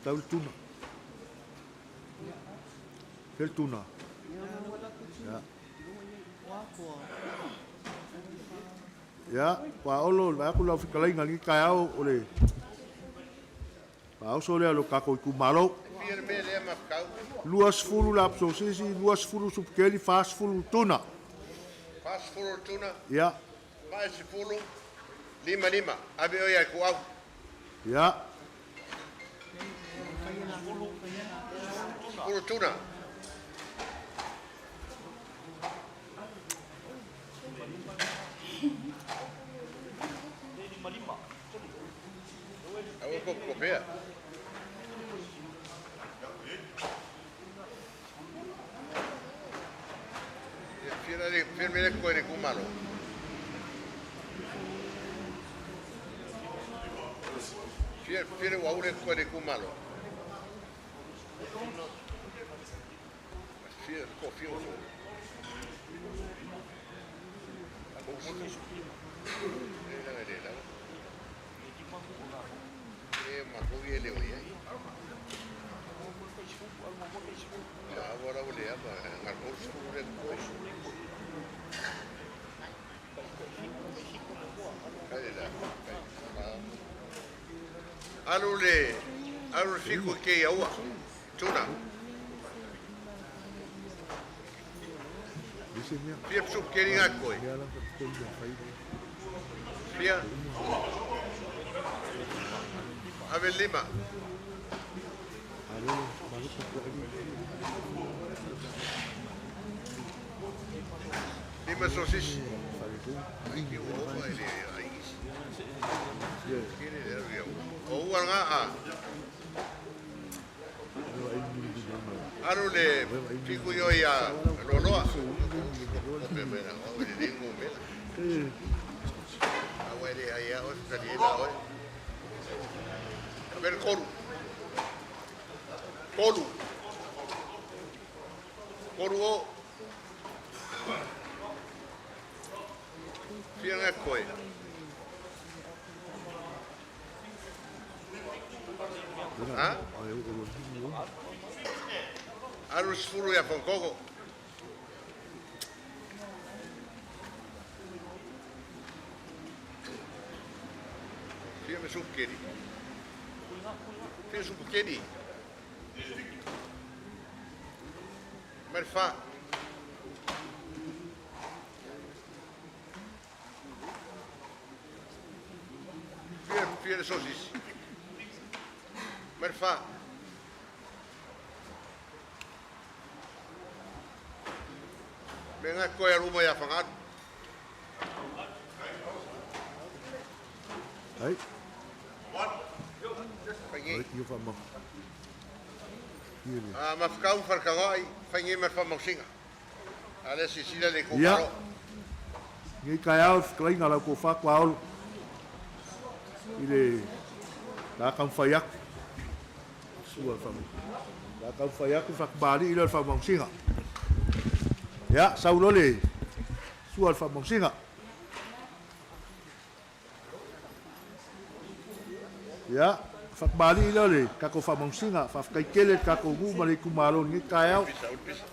Speaker 4: Saul tuna. Fel tuna. Ya. Ya, pa olo va ku lau fikalai ngali ka ao o le. Pa oso le lo kako ku malo. 20 la psosisi, 20 supkeli, 40 tuna.
Speaker 1: 40 tuna.
Speaker 4: Ya.
Speaker 1: 40 lima lima. Ave oi ai ku au.
Speaker 4: Ya.
Speaker 1: 10 tuna. Aua ko kopea. Ia fira mele koe le kumalo. Fira ua ure koe le kumalo. Fira ko fira o. E ma ko i le o ia. Ya agora o le apa, ngar ko le ko. Kai la. Alu le alu fiku ke ia ua. Tuna. Fia psup ke ringa koe. Fia. Ave lima. Lima sosisi. Ai ki ua uma e le ai isi. Kere le aru ia uma. O ua nga a. Aru le fiku yo ia loloa. O pe mena o le lingu mela. Awa le ai a o tali la o. Ber koru. Koru. Koru o. Fia nga koe. Ha? Aru sefulu ia Fonkoko. Fia me supu keri. Fia supu keri. Merfa. Fia, fia le sosisi. Merfa. Me nga koe aruma ia whangaru.
Speaker 4: Ai.
Speaker 1: Whaingi.
Speaker 4: Ai, ia wha
Speaker 1: A mawhakau wharkangai, whaingi me whamausinga. A le sisila le
Speaker 4: Ia.
Speaker 1: kōkaro.
Speaker 4: Ngai kai au whakalainga lau ko whakwa olo. I le la kau whai aku. Sua whamu. La kau whai aku whakabali i le whamausinga. Ia, saulo le sua whamausinga. Ia, whakabali i le kako whamausinga, whakaikele kako ngu ma le kumalo ngai kai au.
Speaker 1: Pisa, pisa.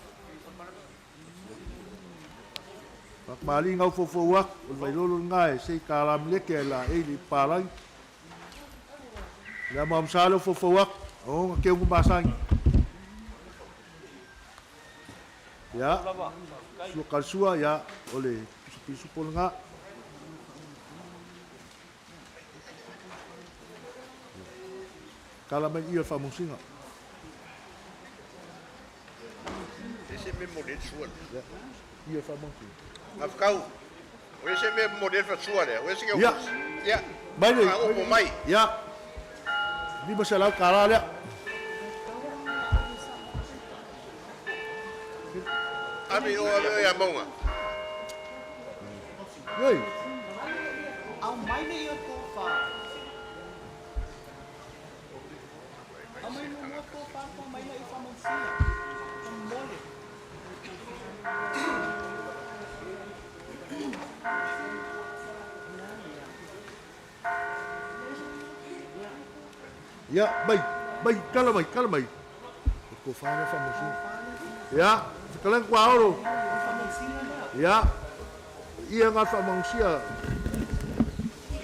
Speaker 4: Whakamali ngau fofo aku, o le vailolo ngā e sei ka lam leke e la e li palangi. Le ama amsalo fofo aku, o ngā keu masangi. Ia, sua kalsua, ia, o le pisu pisu polo ngā. Kala mai ia whamonsinga.
Speaker 1: Ese me mo le sua.
Speaker 4: Ia, ia whamonsinga.
Speaker 1: Mawhakau. O ese me mo le sua le. O ese ke
Speaker 4: Ia.
Speaker 1: Ia.
Speaker 4: Mai le.
Speaker 1: A opo mai.
Speaker 4: Ia. Lima se lau kala lea.
Speaker 1: Ame o ame o ia maunga.
Speaker 4: Ei.
Speaker 7: Au mai le ia tō whā. Au mai no mua tō whā kua mai la i whamausia. Ka mole.
Speaker 4: Ia, mai, mai, kala mai, kala mai. O ko whāna whamausia. Ia, whakalang kua oro. Ia, ia ngā whamausia.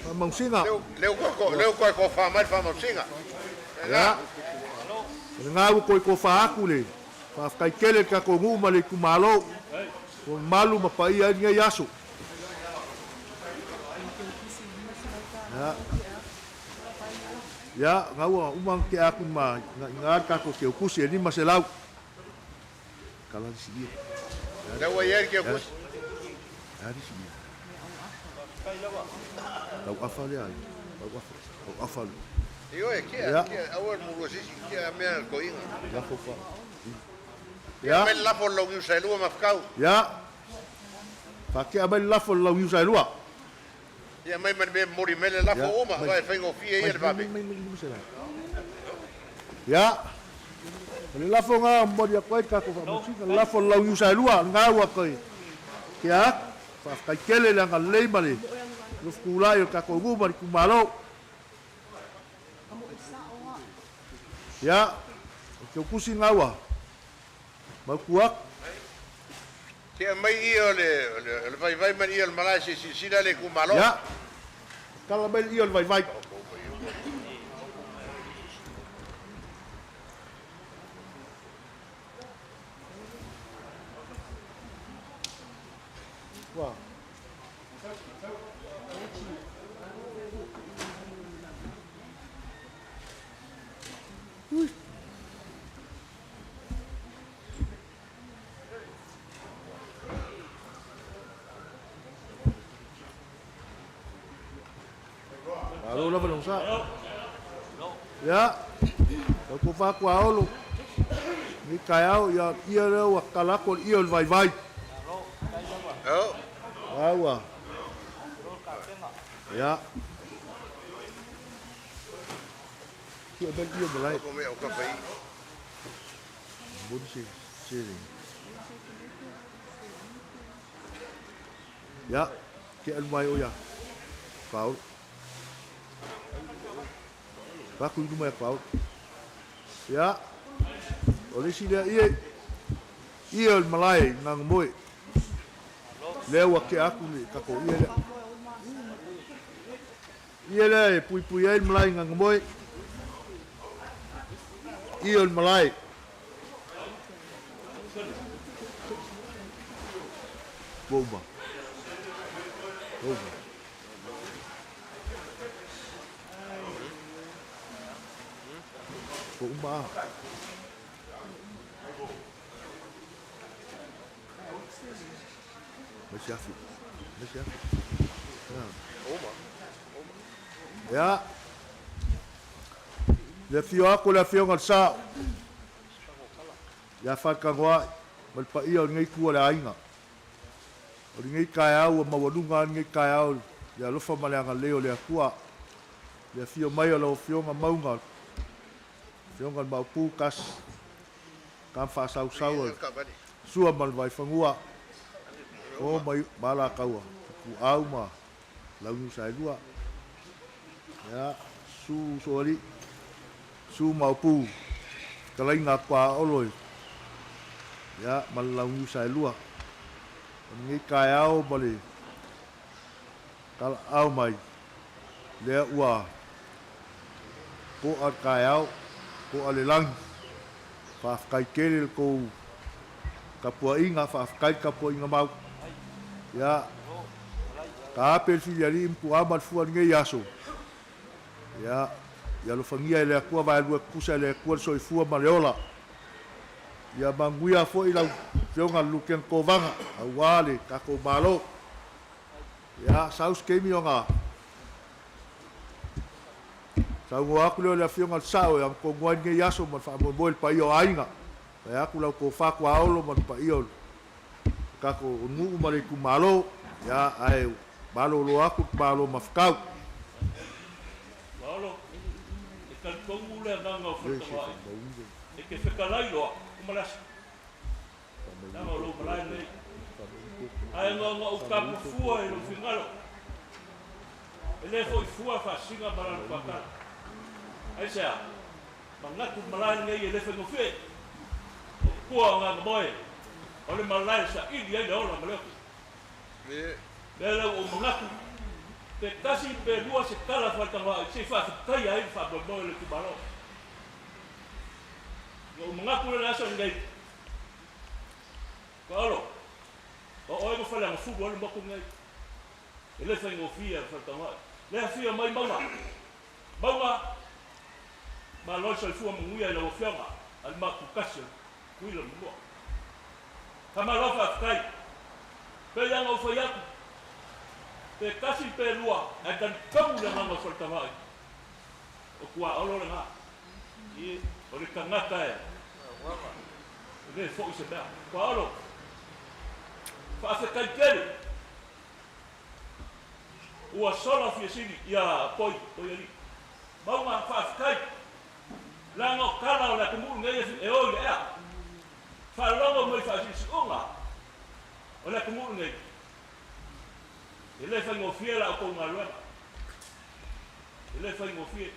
Speaker 4: Whamausinga.
Speaker 1: Leo ko leo ko ko wha mai whamausinga.
Speaker 4: Ia. O ngā u koi ko whaaku le. Whakaikele ka ko ngu ma le kumalo. Ko malu ma pai ai ngai aso. Ia. Ia, ngā ua umang ke aku ma ngā kako ke ukusi e nima se lau. Kala si ia.
Speaker 1: Leo ia ke ukusi.
Speaker 4: Ia si ia. Lau afa le ai. Lau afa. Lau afa le.
Speaker 1: Io e kia, kia, aua mulu sisi, kia mea ko inga.
Speaker 4: Ia fofa.
Speaker 1: Ia. Mai lafo lau iu sailua mawhakau.
Speaker 4: Ia. Whakea mai lafo lau iu sailua.
Speaker 1: Ia mai mai me mori mele lafo oma, vai whaingo fia ia le vabe.
Speaker 4: Mai mai mai mai. Ia. O le lafo ngā mori a koe kako whamusinga, lafo lau iu sailua, ngā ua koe. Kia, whakaikele le anga lei ma le lufukulai o kako ngu ma le kumalo. Ia, o te ukusi ngā ua. Mau kuak.
Speaker 1: Kia mai ia o le vai vai mai ia o le malae se sisila le kumalo.
Speaker 4: Ia, kala mai ia o le vai vai. Wow. Ui.
Speaker 5: Malo lava le onosai. Ia, lau tofa Tuaolo, lenei taeao, ia, ia lea ua tatala atu o le ie o le vaivai. Ia ua, ia. Tia mai le ie o malae. Momoli se seleni. Ia, tea alu mai oe ia Paolo. Vaku i luma ia Paolo. Ia, o le isi lea ie, ie o le malae i Gagamoe. Lea ua tea atu le tatou ie lea. Ie lea e puipui ai le malae i Gagamoe. Ie o le malae. Ua uma. Ua uma. Ua uma a. Mai se afi. Mai se afi. Ia. Le afio atu o le Afioga i le Sao ia Faletanoai ma le paia o lenei itu o le aiga. O lenei taeao ua maualuga lava lenei taeao i le alofa ma le agalelei o le Atua. Le afio mai o lau Afioga Mauga, Afioga i le Maopu Tasi, Tama Faasausau a Sua ma le Vaifanua, Fofo ma Alataua, Ituau ma Launiusaelua. Ia, susu Usoalii, susu Maopu, fetalaiga a Tuaolo ia, ma le Launiusaelua. O lenei taeao ma le talaau mai, lea ua to'a le taeao, to'a le lagi. Faafetai tele le tou tapuaiga, faafetai le tapuaiga mau. Ia, taape le filialii ma tuaa ma le fua i lenei aso. Ia, ia alofagia e le Atua vaelua tutusa e le Atua le soifua ma le ola. Ia manuia foi lau Afioga le Lutena Kovana aua le tatou Malo. Ia, sau se taimi ona saunoa atu lea o le Afioga i le Sao e agatonu ai lenei aso ma le faamoemoe i le paia o aiga, vaeatu lau tofa tuaolo ma le paia o le tatou nuu ma le itumalo, ia, ae malolo atu le Malo mafutau.
Speaker 6: Paolo, e talitonu le agaga o Faletanoai e te fetalai loa uma le aso. Leaga o lou malae lenei. Ae na ona ou tapufua i lou finagalo. E le foi fua faasina ma lana tuatala. Aisea? Manatu le malae lenei e le faigofie. O tua o Gagamoe, o le malae e saili ai le ola ma le oti. Mea lea ua ou manatu, pe tasi pe lua se tala faatanoai se i faafetaia ai le faamoemoe o le itumalo. Ua ou manatu lea le aso lenei, Paolo, o oe ma Faleagafulu ai le motu lenei. E le faigofie le faletanoai. Le afio mai Mauga. Mauga, malo le soifua manuia i lau Afioga a le Maopu Tasi o Tutuila ma Manua. Faamalo faafetai. Pei lava ona ou fai atu, pe tasi pe lua, ae talitonu le agaga o Faletanoai, o tuaolo lena. O le tagata e le foi se mea. Paolo, faafetai tele. Ua sola fiasili ia Poi, Poi alii. Mauga, faafetai. Leaga o tala o le atunuu lenei e o i le ea. Faalogo mai faasiusiuga o le atunuu lenei. E le faigofie la outou galuega. E le faigofie.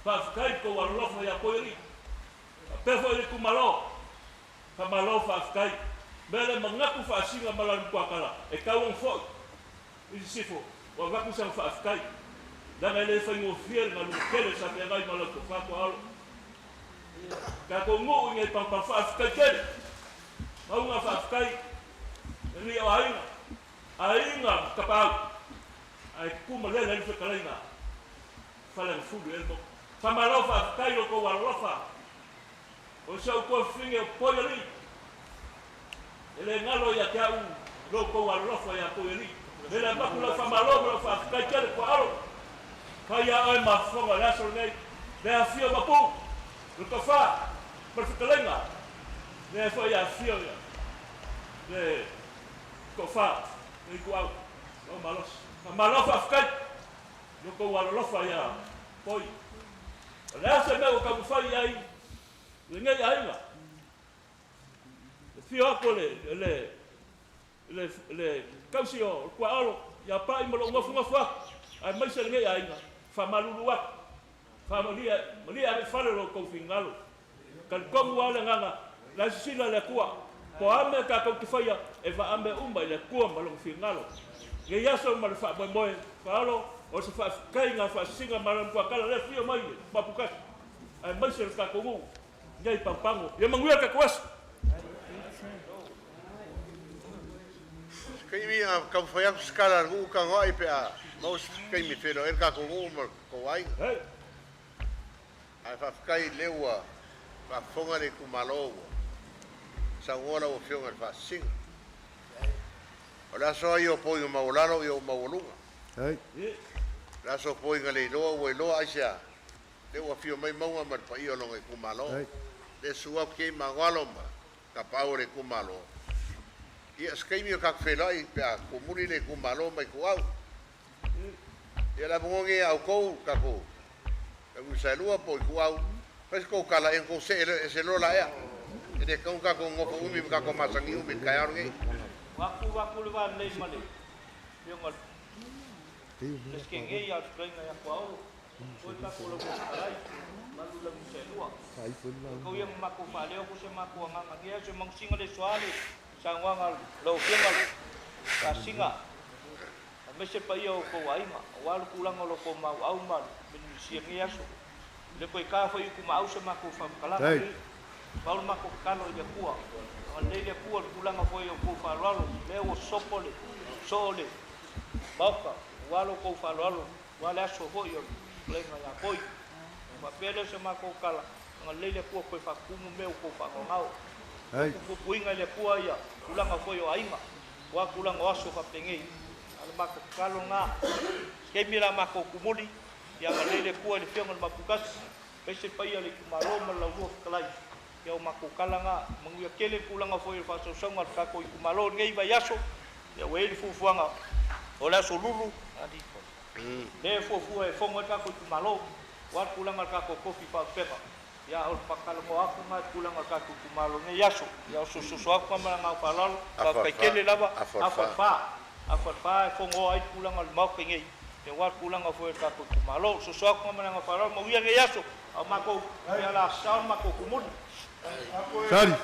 Speaker 6: Faafetai i tou alolofa ia Poi alii. Faapea foi i le itumalo. Faamalo faafetai. Mea le manatu faasina ma lana tuakala e tau ona foi i sisifo ua avatu sana faafetai leaga e le faigofie le galuega tele sa feagai ma lau tofa Tuaolo. Tatou nuu i nei pampam faafetai tele. Mauga faafetai e nei o aiga, aiga ma tapaau ae tutu ma lele ai le fetalaiga Faleagafulu i Elmo. Faamalo faafetai i lo outou alolofa. O si ou tuafafine o Poialii. E le galo ia te au lo outou alolofa ia Poialii. Mele avatu lau faamalo ma lau faafetai tele Tuaalo.
Speaker 8: Fai ia oe ma fofoga o le aso lenei, le afifio Mapu, le tofa ma le fetalaiga, lea foi e afifio ia le tofa le ituau lau malosi. Faamalo faafetai i lo outou alolofa ia Poi. O le a se mea ua taumafai i ai lenei aiga? E fio atu le le le tausi o le tuaolo ia Pai ma lou nofonofo atu, aemaise lenei aiga, faamalulu atu, faamalie malie ave i fale lo outou finagalo. Talitonu lava le agaga, la e sisila le Atua, po o a mea tatou te faia, e vaame uma i le Atua ma Lona finagalo. Nei aso ma le faamoemoe, Paolo, o se faafetaiga faasisiga ma lana tuatala lea fia mai e Mapukasi, aemaise le tatou nuu nei Pampano. Ia manuia le tatou aso.
Speaker 1: Se taimi a taumafai atu se tala a le nuu tagoai pe a maua se taimi e feiloai ai le tatou nuu ma le tou aiga. Ae faafetai lea ua faafofoga le itumalo ua saunoa lau Afioga i le Faasisiga. O le aso lava ia o poiga maualalo ia ua maualuga. O le aso o poiga le iloa ua iloa aisea? Lea ua afio mai Mauga ma le paia o lona itumalo. Lea susu atu kei Magoalo ma Tapaau o le itumalo. Ia, se taimi o tatou feiloai pe a tumuli le itumalo ma Ituau. Ia, le avanoa lenei ia outou, tatou Tauisaelua po o Ituau, fai se tou tala ea na tou see ese loa la ea. E le tatau ona tatou nonofo umi ma tatou masani umi i le taeao lenei.
Speaker 6: Vaku vaku le va lelei ma le afioga i le Peresetene ia Fetalaiga ia Tuaolo. Oi tatou lau Fetalai, malu lau Musaelua. Oi kau ia ma matou faaleo ko se matou agaga nea se magusiga le soa le saunoaga a lau Afioga le Faasiga aemaise paia o tou aiga aua le tulaga o lo tou mauau ma le minimisia i lenei aso. Le toe ta foi utu maau se matou faamatalaga. Pau le matou tatalo i le Atua, agalelei le Atua i le tulaga foi o tou faaaloalo lea ua sopo le soo le Maota aua lo tou faaaloalo Aua le aso foi o le fetalaiga ia Poi. Ona faapea lea o se matou tala, Agalelei le Atua toe faatumu mea ua tou faagaogao. Ua puipuiga e le Atua ia tulaga foi o aiga, aua tulaga o aso faapenei. A o le matou tatalo lena, se taimi o le a matou tumuli, ia agalelei le Atua i le Afioga i le Maputasi, aemaise le paia o le itumalo ma le Laulua Fetalai. Ia o matou tala lena, manuia tele le tulaga foi o le faasausauga a le tatou itumalo i lenei vaiaso, ia ua i ai le fuafuaga o le aso Lulu, Lea e fuafua e fono ai le tatou itumalo, aua le tulaga o le tatou tofi faalupega. Ia, o le faatalanoa atu lena i le tulaga o le tatou itumalo i lenei aso. Ia, o se soso atu lena ma le agaga faaaloalo. Faafetai tele lava. Afa i le fa. Afa i le fa e fonoa ai le tulaga o le Maota i nei, aua le tulaga foi o le tatou itumalo. O le soso atu lena ma le agaga faaaloalo. Manuia lenei aso. A o matou, ia o le a sao le matou tumuli.
Speaker 5: Tali. E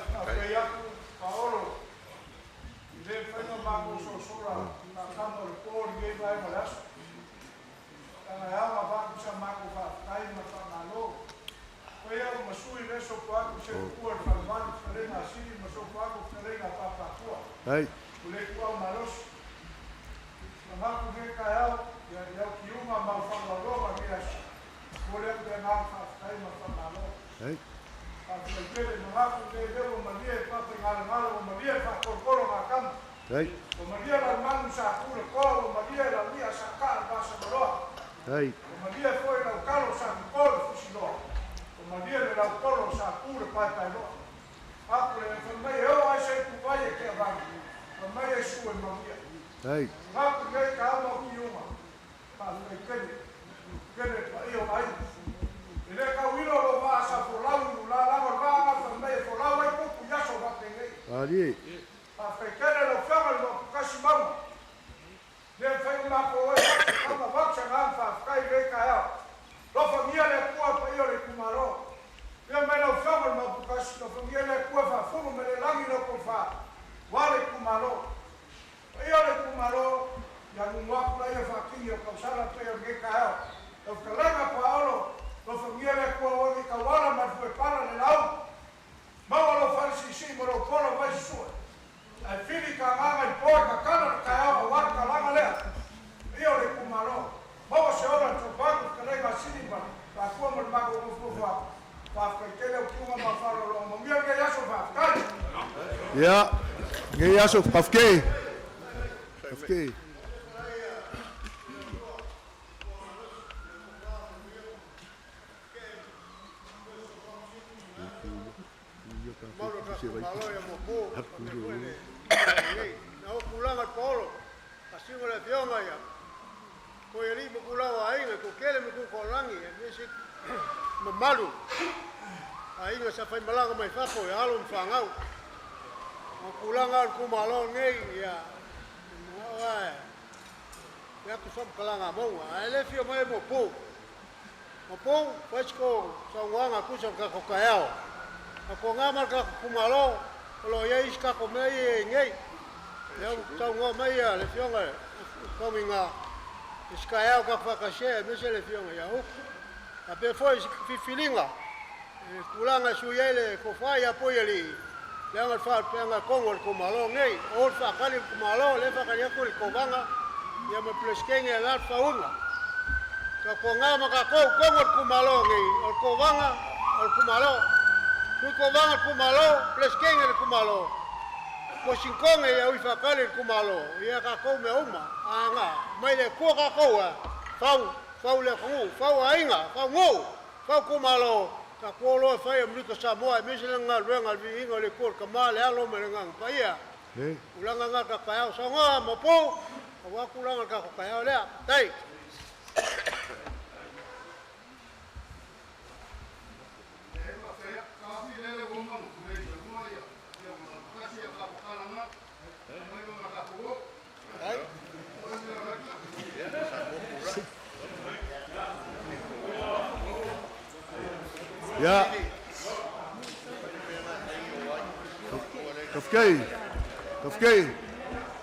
Speaker 5: le mafai ona matou sosola faatama o le po lenei vaega o le aso. Leaga e ao ona avatu sa matou faafetai ma le faamalo. Fai au ma sui lea sopo atu se tupua i le falemali, fetalaiga a Sili ma sopo atu fetalaiga a Papatua. O le ituau malosi. Manatu lenei taeao ia i au kiuga ma au faaaloaloga lenei aso. Momoli atu le agaga faafetai ma le faamalo. Faafetai tele, manatu lenei lea ua malie e papa i Galagala, ua malie e faatolotolo Gatama. Ua malie lau manu sa tu le toa, ua malie lau i'a sa kaa le vasamaloa. Ua malie foi lau talo sa toto le fusiloa. Ua malie le laupolo sa tu le paepaeloa. Aku le fai mai e oo ai se ituvai e Keavana, fai mai e su e Mauia. Manatu lenei taama o Kiuga. Faafetai tele, tele le paia o aiga. E le tauilo lou vaa sa folau i lula lava le vaa na fai mai e folau ai tupu i aso faapenei. Faafetai tele lau Afioga i le Maoputasi Mauga. Le mafai ona matou o e vatu, tau na vatu se agaga faafetai i lenei taeao. Alofagia le Atua le paia o le itumalo. Afio mai lau Afioga i le Maoputasi, alofagia le Atua e faafulu mai le lagi lau tofa aua le itumalo. Paia o le itumalo, ia numu atu laia faatini o tausala pei o lenei taeao. Lau fetalaiga Paolo, alofagia le Atua oe i tauala ma le fuepala le lau. Maua lou fale siisii ma lou pola vai susue. Ae fili ka agaga i le po e tatala le taeao aua le talaga lea. Paia o le itumalo, maua se ola i le taupagu fetalaiga a Sili ma Fatua ma le matou nofonofo atu. Faafetai tele au kiuga ma faaaloalo manuia lenei aso faafetai.
Speaker 4: Ia, lenei aso, faafetai. Faafetai.
Speaker 2: Malo ia Mopu, faapea foi le lenei. Na o tulaga i Paolo, asiga o le afioga ia Koialii ma tulaga o aiga, Tukele ma Tukoalagi, aemaise mamalu aiga sa faimalaga mai fafo e alo ma fanau. O tulaga o le itumalo lenei, ia, e manao lava e fai atu faamatalaga a mauga, ae le afio mai Mopu. Mopu, fai se tou saunoaga tusa o le tatou taeao. Tautuana ma le tatou itumalo, o lo o i ai isi tatou mea ia e i ai nei. Lea ua saunoa mai le Afioga i le Togiga i se taeao tatou faatasi ai aemaise le Afioga ia Utu. Faapea foi i se filifiliga i le tulaga e sui ai le tofa ia Puialii, leaga o le faalupeaga tonu a le itumalo lenei. O le faatali a le itumalo, lea e faatali atu le Kovana ia ma le Peresetene o le a le faauiga. Tautuana ma tatou tonu a le itumalo nei, o le Kovana o le itumalo. Sui Kovana o le itumalo, Peresetene o le itumalo. Uasinitone ia ui faatali le itumalo, ia tatou mea uma. A na mai le Atua tatou, fau, fau le atunuu, fau aiga, fau nuu. Fau itumalo, tatou loa e fai Amerika Samoa aemaise lana galuega i le viiga o le Atua le Tama, le Alo ma le Agaga Paia. Tulaga na tatou taeao saunoa Maopu aua tulaga o le tatou taeao lea. Faafetai.
Speaker 4: Ia. Tafkei. Tafkei.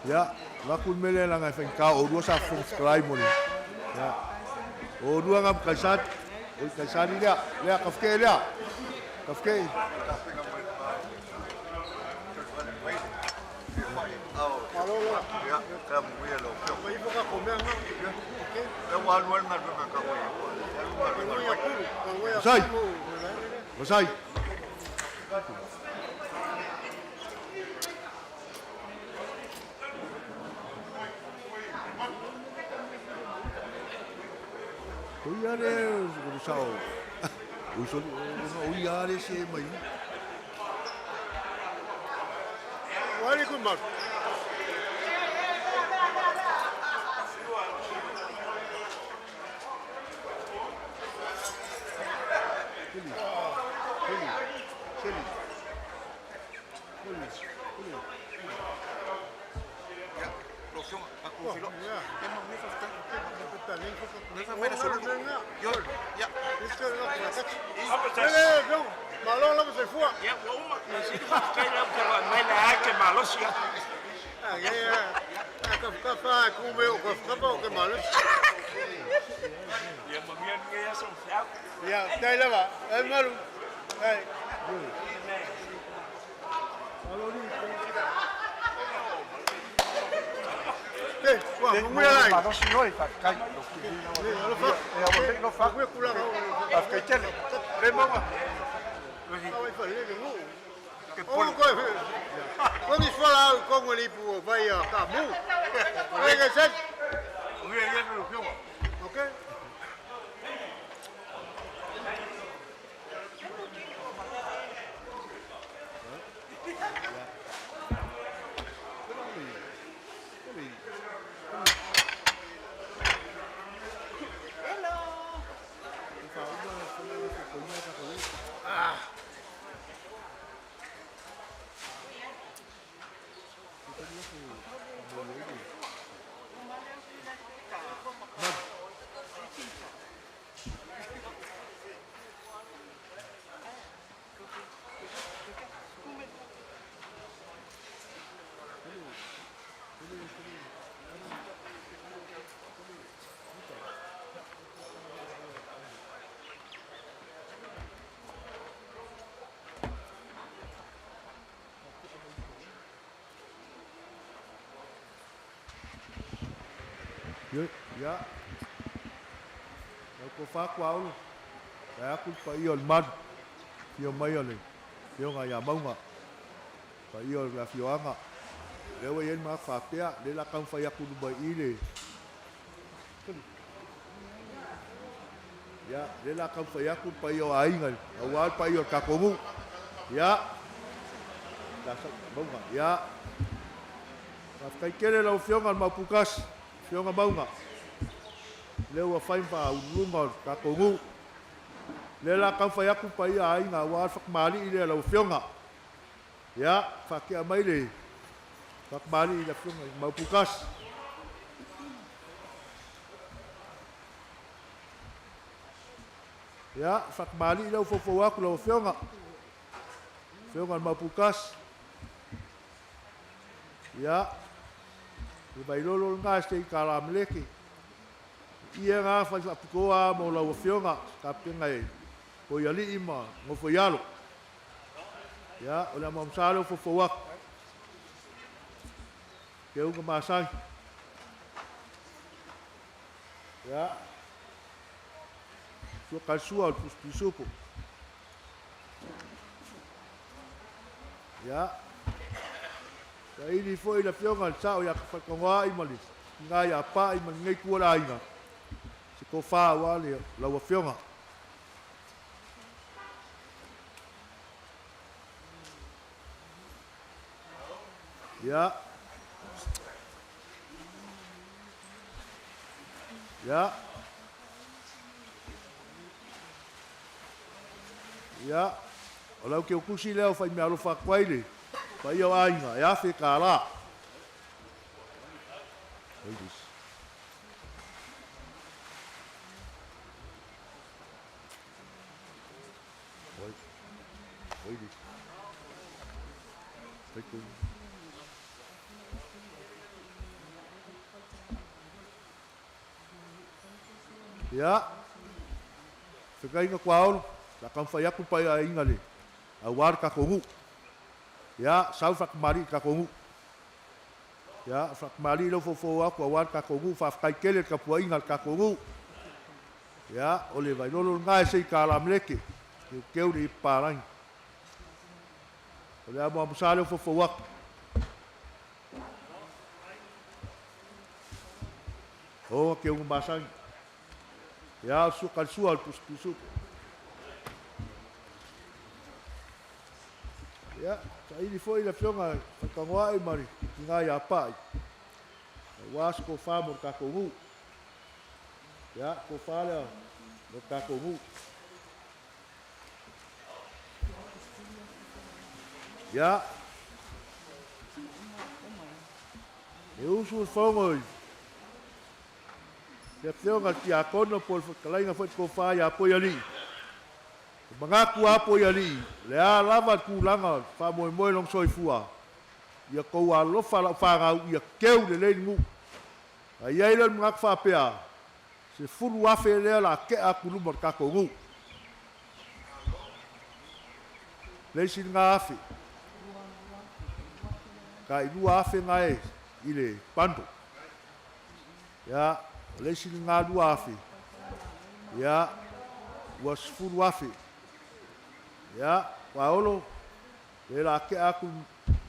Speaker 4: Ia, avatu le mea lea leaga e faigata o oulua sa Fofoga Fetalai mo le. Ia. O oulua na ma Kaisani. Oi Kaisani lea. Lea Tafkei lea. Tafkei. Masai! Masai! O ia le o le sao. O soli o ia le se mai.
Speaker 2: Wali ku mak. Malo lava soifua.
Speaker 8: Ia, ua uma. Sili faafetai lau te loa mai le ake malosi.
Speaker 2: Ah, ia, tafatafa ku me o tafatafa o ke malosi.
Speaker 8: Ia, manuia lenei aso ma feau.
Speaker 2: Ia, tai lava. Ai malu. Ai. Eh, ua, manuia lai.
Speaker 5: Malosi oe, faafetai.
Speaker 2: Alofa.
Speaker 5: Ia, ua lei lofa.
Speaker 2: Manuia kulaga.
Speaker 5: Faafetai tele. Le maua.
Speaker 2: Au e fale le nuu. O koe. Kongi swala au kongo lipu o vai a ka mu. Rega set.
Speaker 4: Ia, ia, ia,
Speaker 2: Okay.
Speaker 4: Ia, lau tofa Kuaulu, vae atu le paia o le malu, afio mai o le afioga ia Mauga, paia o le afioaga. Lea ua i ai le manatu faapea, lea o le a taumafai atu i luma i i le... Ia, lea o le a taumafai atu le paia o aiga, aua le paia o le tatou nuu. Ia.
Speaker 5: Sa Mauga. Ia, faafetai tele lau Afioga i le Mauputasi, Afioga Mauga, lea ua fai ma faauluuluga o le tatou nuu. Lea la taumafai atu paia aiga aua le faatamalii lea lau Afioga. Ia, faatea mai le faatamalii i le Afioga i le Mauputasi. Ia, faatamalii lea ua foufou atu lau Afioga. Afioga i le Mauputasi. Ia, le vailolo lena se i kalameleke. Ia ngā whai whapikoa mō lau Afioga, kapena e poi alii ma ngofo i alo. Ia, o le amaamasa lea ua foufou atu. Ke uga masai. Ia, sua kalsua o le pisupo. Ia, saili foi le Afioga i le sao ia ka whakangoa i mali, ngā ia pa i mali nei tua la aiga. Se ko whā wā le lau Afioga. Ia. Ia. Ia. O lau ke ukusi lea o whai mea alofa atu ai le paia o aiga e afe ka la. Ladies. Wait. Wait. Thank you. Ia. Whakainga kua aolo. La kamwhai aku pai a inga le. A wāri ka kongu. Ia, sau whakamari ka kongu. Ia, whakamari lau fofo aku a wāri ka kongu. Whawhakai kele ka pua inga ka kongu. Ia, o le vailolo ngā e sei ka la mleke. Keu keu le i pārangi. O le amo amusa leo fofo aku. O, ke unga masangi. Ia, sua kalsua o le pusupusu. Ia, saili foi le Afioga whakangoa i mari ki ngā ia pai. Ua aso ko whā mo le tākou nuu. Ia, ko whā lea mo le tākou nuu. Ia, e usu le whaongo i te Afioga le tiakono po le whakalainga foi ko whā ia poi alii. O mangaku a poi alii, le a lava le kūlanga wha moe moe long soifua. Ia kou alofa lau whangau, ia keu le leini ngu. A ia ila le mangaku whapea, se fulu afe lea la ke a kuluma le kako ngu. Le isi ngā afe. Ka ilua afe ngā e i le pando. Ia, le isi ngā lua afe. Ia, ua sefulu afe. Ia, paolo, le la ke aku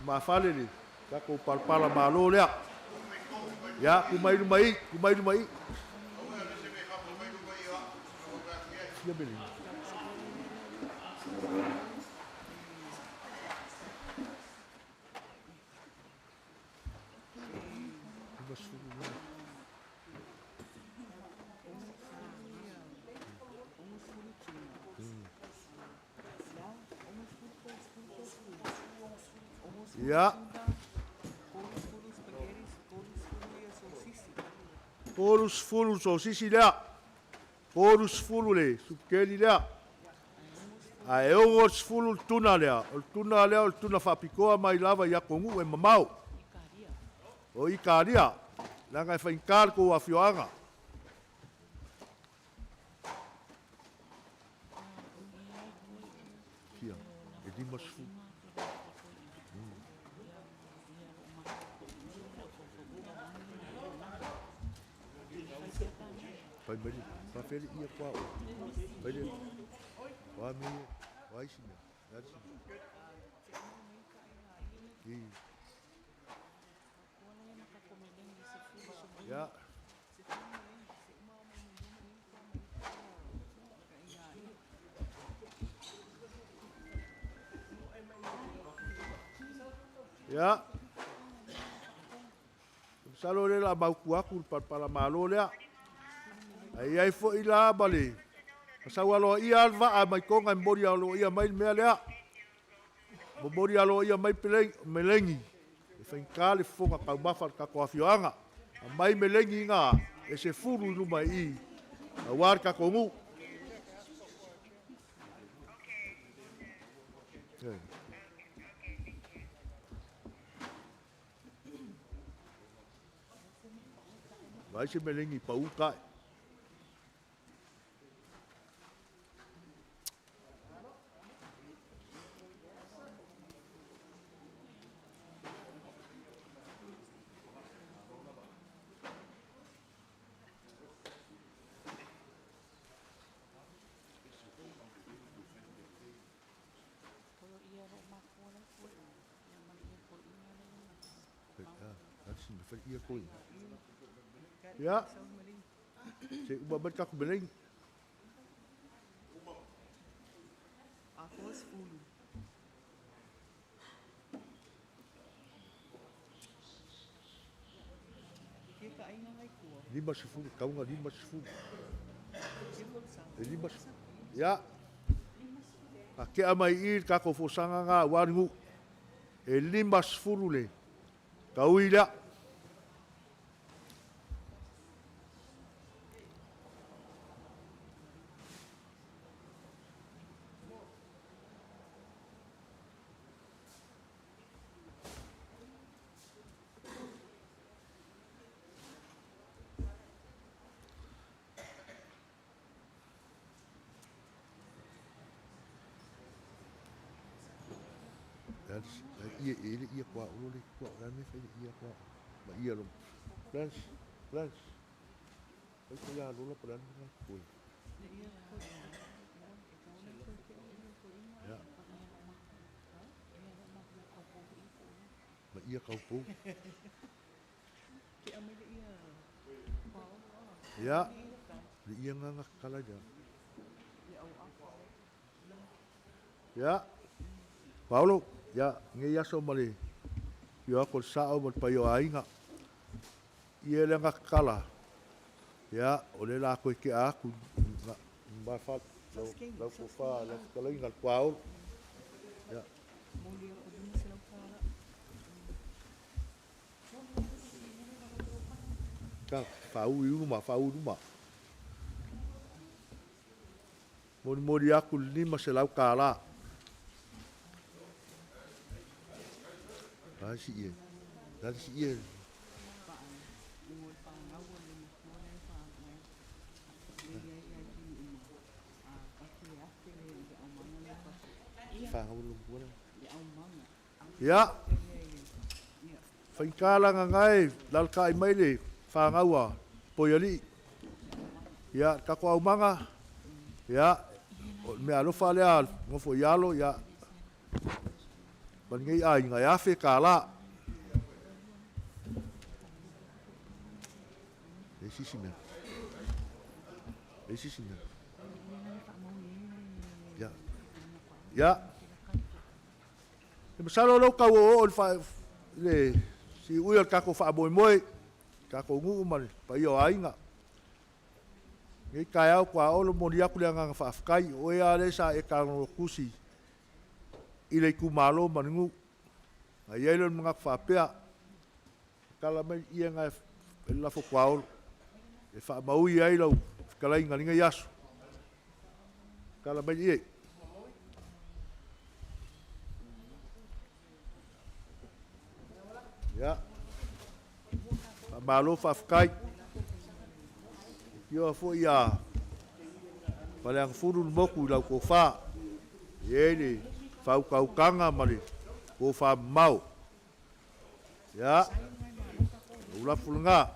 Speaker 5: mafale le kako palpala malo lea. Ia, kumai luma i, kumai luma i. Fia bele. Ia. 30 sosisi lea. 30 le supkeli lea. A e 60 le tuna lea. O le tuna lea o le tuna whapikoa mai lava ia kongu e mamau. O Ikaria. Langa e whaingkar ko afioanga. Fia, e 50. Pai mai, pa fele ia kwa o. Pai le. Wa me, wa isi mea. Ya isi. I. Ya. Ia. Masalo o lea o le a mautu atu le palapalamalo lea. Ae i ai foi la ma le masau aloaia lava le vaa mai Toga e momoli aloaia mai le mea lea. Momoli aloaia mai melegi e faigata le fofoga taumafa o le tatou afioaga. Aumai melegi na e 10 i luma i i aua le tatou nuu. Vaai se melegi pau tae. Ia, se i uma mai le tatou melegi. 50, tau ina 50. E 50. Ia, faatea mai i i le tatou folasaga lena aua le nuu. E 50 le taui lea. Ma ia kaupou. Ia, le ia nganga kala ia. Ia, Paolo, ia, ngei aso ma le pio ako le sao ma le paio aiga. Ia le ngakala. Ia, o le la koe ke aku ma fa lau lau fa lau kala inga Paolo. Ia. Ka faaui i luma, faaui i luma. Molimoli aku le $500. La si ie. La si ie. Ia, faigata la gagae, lalataʻi mai le fanau a Poialii. Ia, le tatou aumaga, ia, o le mea alofa lea nofo i alo, ia, ma lenei aiga e $1,000. E sisi mea. E sisi mea. Ia. Ia. E masalo o lou tau oooo i le siui o le tatou faamoemoe, tatou nuu ma le paia o aiga. Nei taeao tuaolo momoli atu le agaga faafetai, o oe lava lea sa e tagolotusi i le itumalo ma le nuu. Na i ai lea o le manatu faapea, tala mai ia na e lafo tuaolo, e faamaui ai lau fetalaiga i lenei aso. Tala mai ie. Ia. Faamalo faafetai. Afioa foi ia Faleagafulu le motu i lau tofa. E i ai le faautautaga ma le tofa mamao. Ia, lou lafo lena.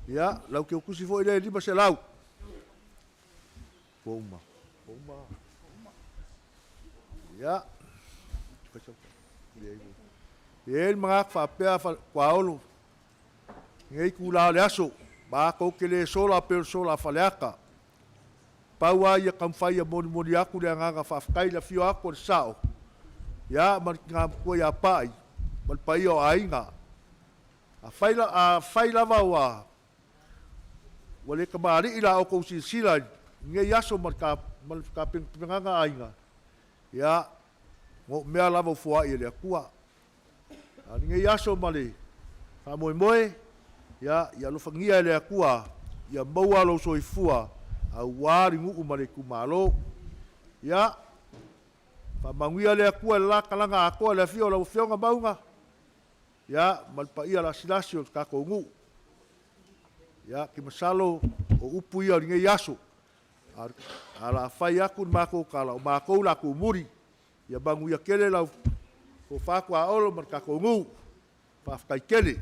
Speaker 5: Ia, lau teutusi foi lea e 500. Ua uma. Ua uma. Ia. E i ai le manatu faapea Tuaolo, lenei itula o le aso, matou te le sola pei o le sola a Faleata. Pau lava ia taumafai ia molimoli atu le agaga faafetai i le afio atu o le sao, ia ma le tina matua ia Pai ma le paia o aiga. Afai lava ua le tamalii la outou silasila i lenei aso ma le tapenapenaga a aiga, ia, na o mea lava ua foai e le Atua. A o lenei aso ma le faamoemoe, ia alofagia e le Atua ia maua lou soifua aua le nuu ma le itumalo. Ia, faamanuia le Atua i le la talaga atoa i le afio o lau Afioga Mauga, ia, ma le paia lasilasi o le tatou nuu. Ia, ou te masalo o upu ia o lenei aso, ae o le a fai atu le matou tala, o matou o le a tumuli. Ia manuia tele lau Tofa Tuaolo ma le tatou nuu. Faafetai tele.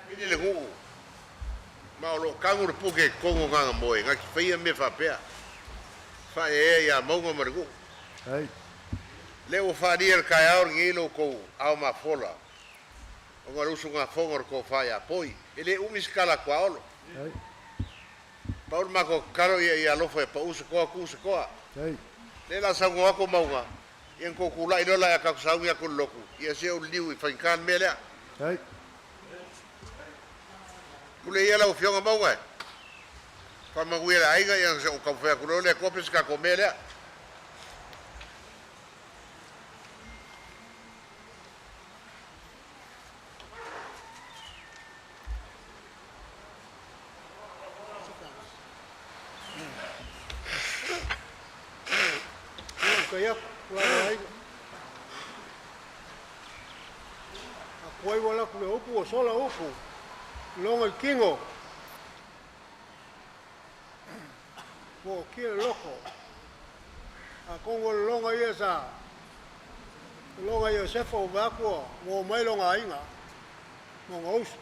Speaker 1: Pili le nuu, ma o lo o tagu le puke i totonu o Gagamoe, na te faia mea faapea, faaeaea ia Mauga ma le nuu. Lea ua faaalia i le taeao lenei lo outou ao mafola, ona o le usugafono a le tofa ia Poi. E le umi se tala a Tuaolo. Pau le matou tatalo ia alofa ia pau se toa, tu se toa. Lea o le a saunoa atu Mauga, ia ona tou tulai loa lea tatou sauni atu i le lotu, ia se o le liu i faigata le mea lea. Pule ia lau Afioga Mauga e faamanuia le aiga, ia ona taumafai atu loa lea e kope se tatou mea lea.
Speaker 2: Faafetai atu tulaga o aiga. Akuai ua laku le upu ua sola upu loga i tino. Ua okia le loko. Atonu o le loga ia sa loga Iosefa ua vaai atu ua omai lona aiga ma ona uso.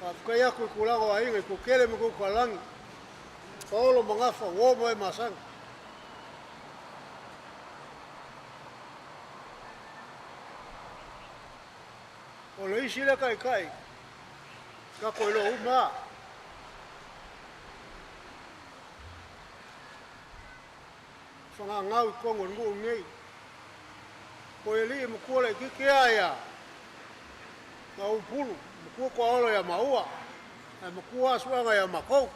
Speaker 2: Faafetai atu i tulaga o aiga i Kukele ma Kukalagi, Paolo ma Gafa, uo ma e masani. O le isi lea taitai, tatou iloa uma lava. Fagagau i totonu o le nuu lenei. Poi alii matua laitiiti lava ia Maupulu, matua Tuaolo ia maua, ae matua lava Suaga ia matou.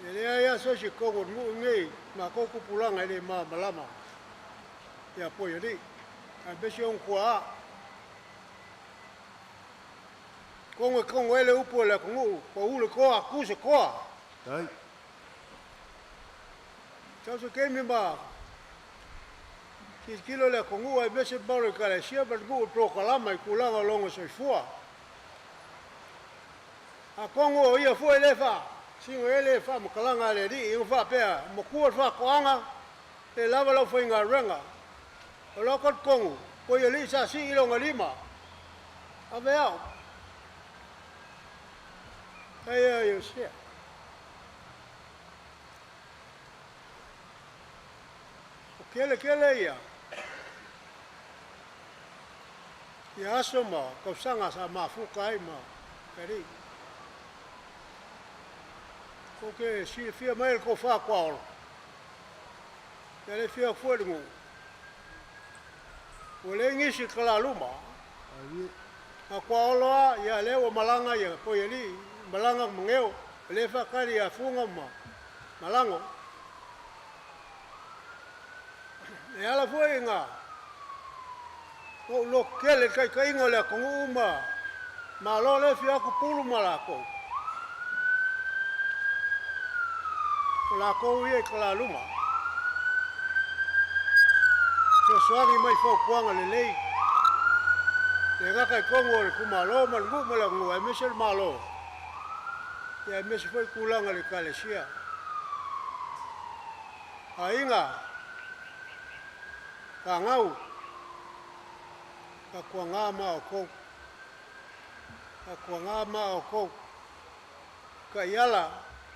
Speaker 2: E leai lava se isi i totonu o le nuu lenei, matou tupulaga e le malamalama ia Poialii, aemaise ona tuaa. Atonu e togo ai le upu a le atunuu, pau le toa, tu se toa. Sau se taimi ma tilotilo le atunuu aemaise mamalu o le Ekalesia ma le nuu i polokalama i tulaga o lona soifua. Atonu o ia foi lea e faasino ai le faamatalaga a le Alii ina faapea, matua le faatoaga, le lava le aufaigaluega. O lau talitonu, poi alii sa sii lona lima, ave au. Ai ia Iosia. O kele kele ia. Ia aso ma tausaga sa mafuta ai ma alii. Kou te silafia mai le tofa Tuaolo. Ia le fia atu foi le nuu. Ua leai nisi i Kalaluma. A Tuaolo lava, ia lea ua malaga ia Poialii, malaga Mageo, o lea e faatali ia Fuga ma Malago. E ala foi ina ou loto tele i le taitaiga o le atunuu ma Malo le afio atu Pulu ma lakou. O lakou ia i Kalaluma. Fesoasoani mai fautuaga lelei. Le gata i totonu o le itumalo ma le nuu ma le atunuu aemaise le Malo. Ia aemaise foi tulaga i le Ekalesia. Aiga, fanau, tapuaga ma outou, tapuaga ma outou. Taiala.